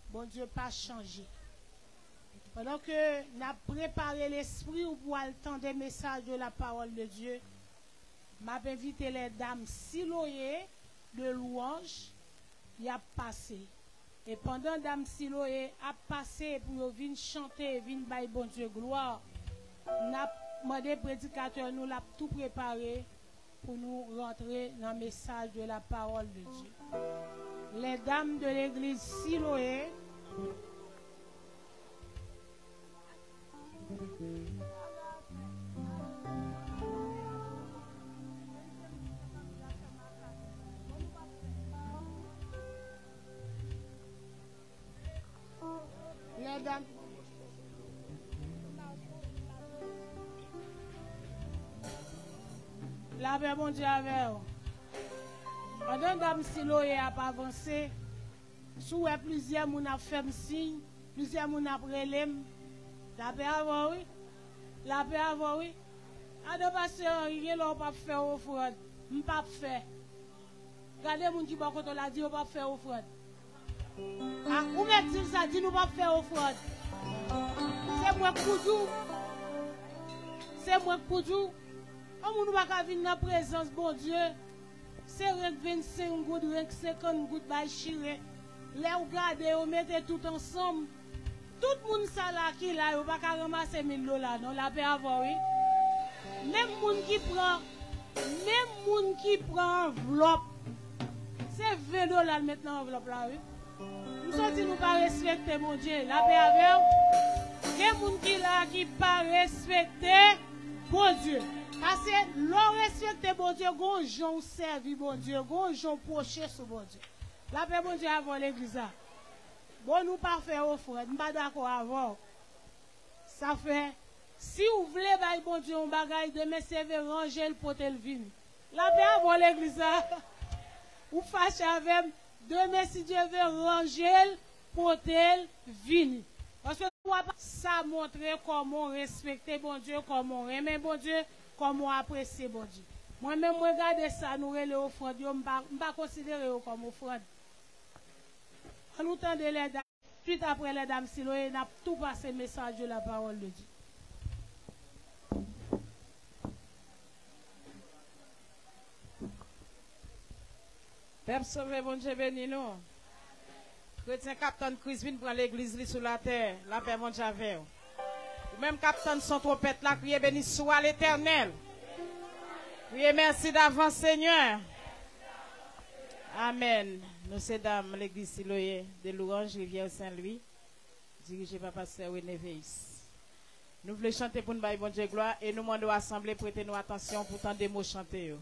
Bondye pa chanje. Pandan ke n ap prepare lespri w pou al tande mesaj de la parole de Dieu, m ap envite les dames Siloé de louange, y ap pase. E pandan dam Siloé ap pase pou yo vin chante, vin bay Bondye glwa, n ap mande predikatè nou, l ap tou prepare pou nou rantre nan mesaj de la parole de Dieu. Les dames de l'église Siloé. Medam. Lapè Bondye avè w. Pandan dam Siloye ap avanse, si w wè plizyè moun ap fè m siy, plizyè moun ap rele m, lapè avè w wi. Lapè avè w wi. Adan pastè Henry, gen lè w p ap fè ofrann. M p ap fè. Gade moun ki bò kote w la, di yo p ap fè ofrann. A, ou mèt di l sa, di nou p ap fè ofrann. Se mwen k pou di w. Se mwen k pou di w. Yon moun ou pa ka vin nan prezans Bondye. Se renk vennsenk goud, renk senkant goud bay chire. Lè w gade yo mete tout ansanm, tout moun sa la ki la, yo pa ka ranmase mil dola non, lapè avè w wi. Menm moun ki pran, menm moun ki pran anvlòp, se ven dola l met nan anvlòp la wi. M santi nou pa respekte Bondye, lapè avè w. Gen moun ki la ki pa respekte Bondye. Paske lè w respekte Bondye, gon jan w sèvi Bondye, gon jan w pwoche sou Bondye. Lapè Bondye avè w legliz la. Bon, nou pa fè ofrann, m pa dakò avè w. Sa fè, si w vle bay Bondye yon bagay, demen si Dye vle ranje l, pote l vini. Lapè avè w legliz la. Ou fache avè m, demen si Dye vle ranje l, pote l vini. Paske w ap sa montre kòman w respekte Bondye, kòman w renmen Bondye, kòman w apresye Bondye. Mwen menm mwen gade sa nou rele ofrann yo, m pa, m pa konsidere yo kòm ofrann. An nou tande lè dam, swit apre lè dam Siloye, n ap tou pase mesaj yo, la parole de Dieu. Pèp sove, Bondye beni nou. Kretyen k ap tann Kris vin pran legliz li sou latè, lapè Bondye avè w. Ou menm k ap tann son twonpèt la, kriye beni swa Letènèl. Kriye mèsi davans, Senyè. Amèn. Nou se dam legliz Siloye de Louange, Rivyè Sen Lwi, dirije pa pastè René Veis. Nou vle chante pou n bay Bondye glwa e nou mande w asanble prete nou atansyon pou tande mo chante yo.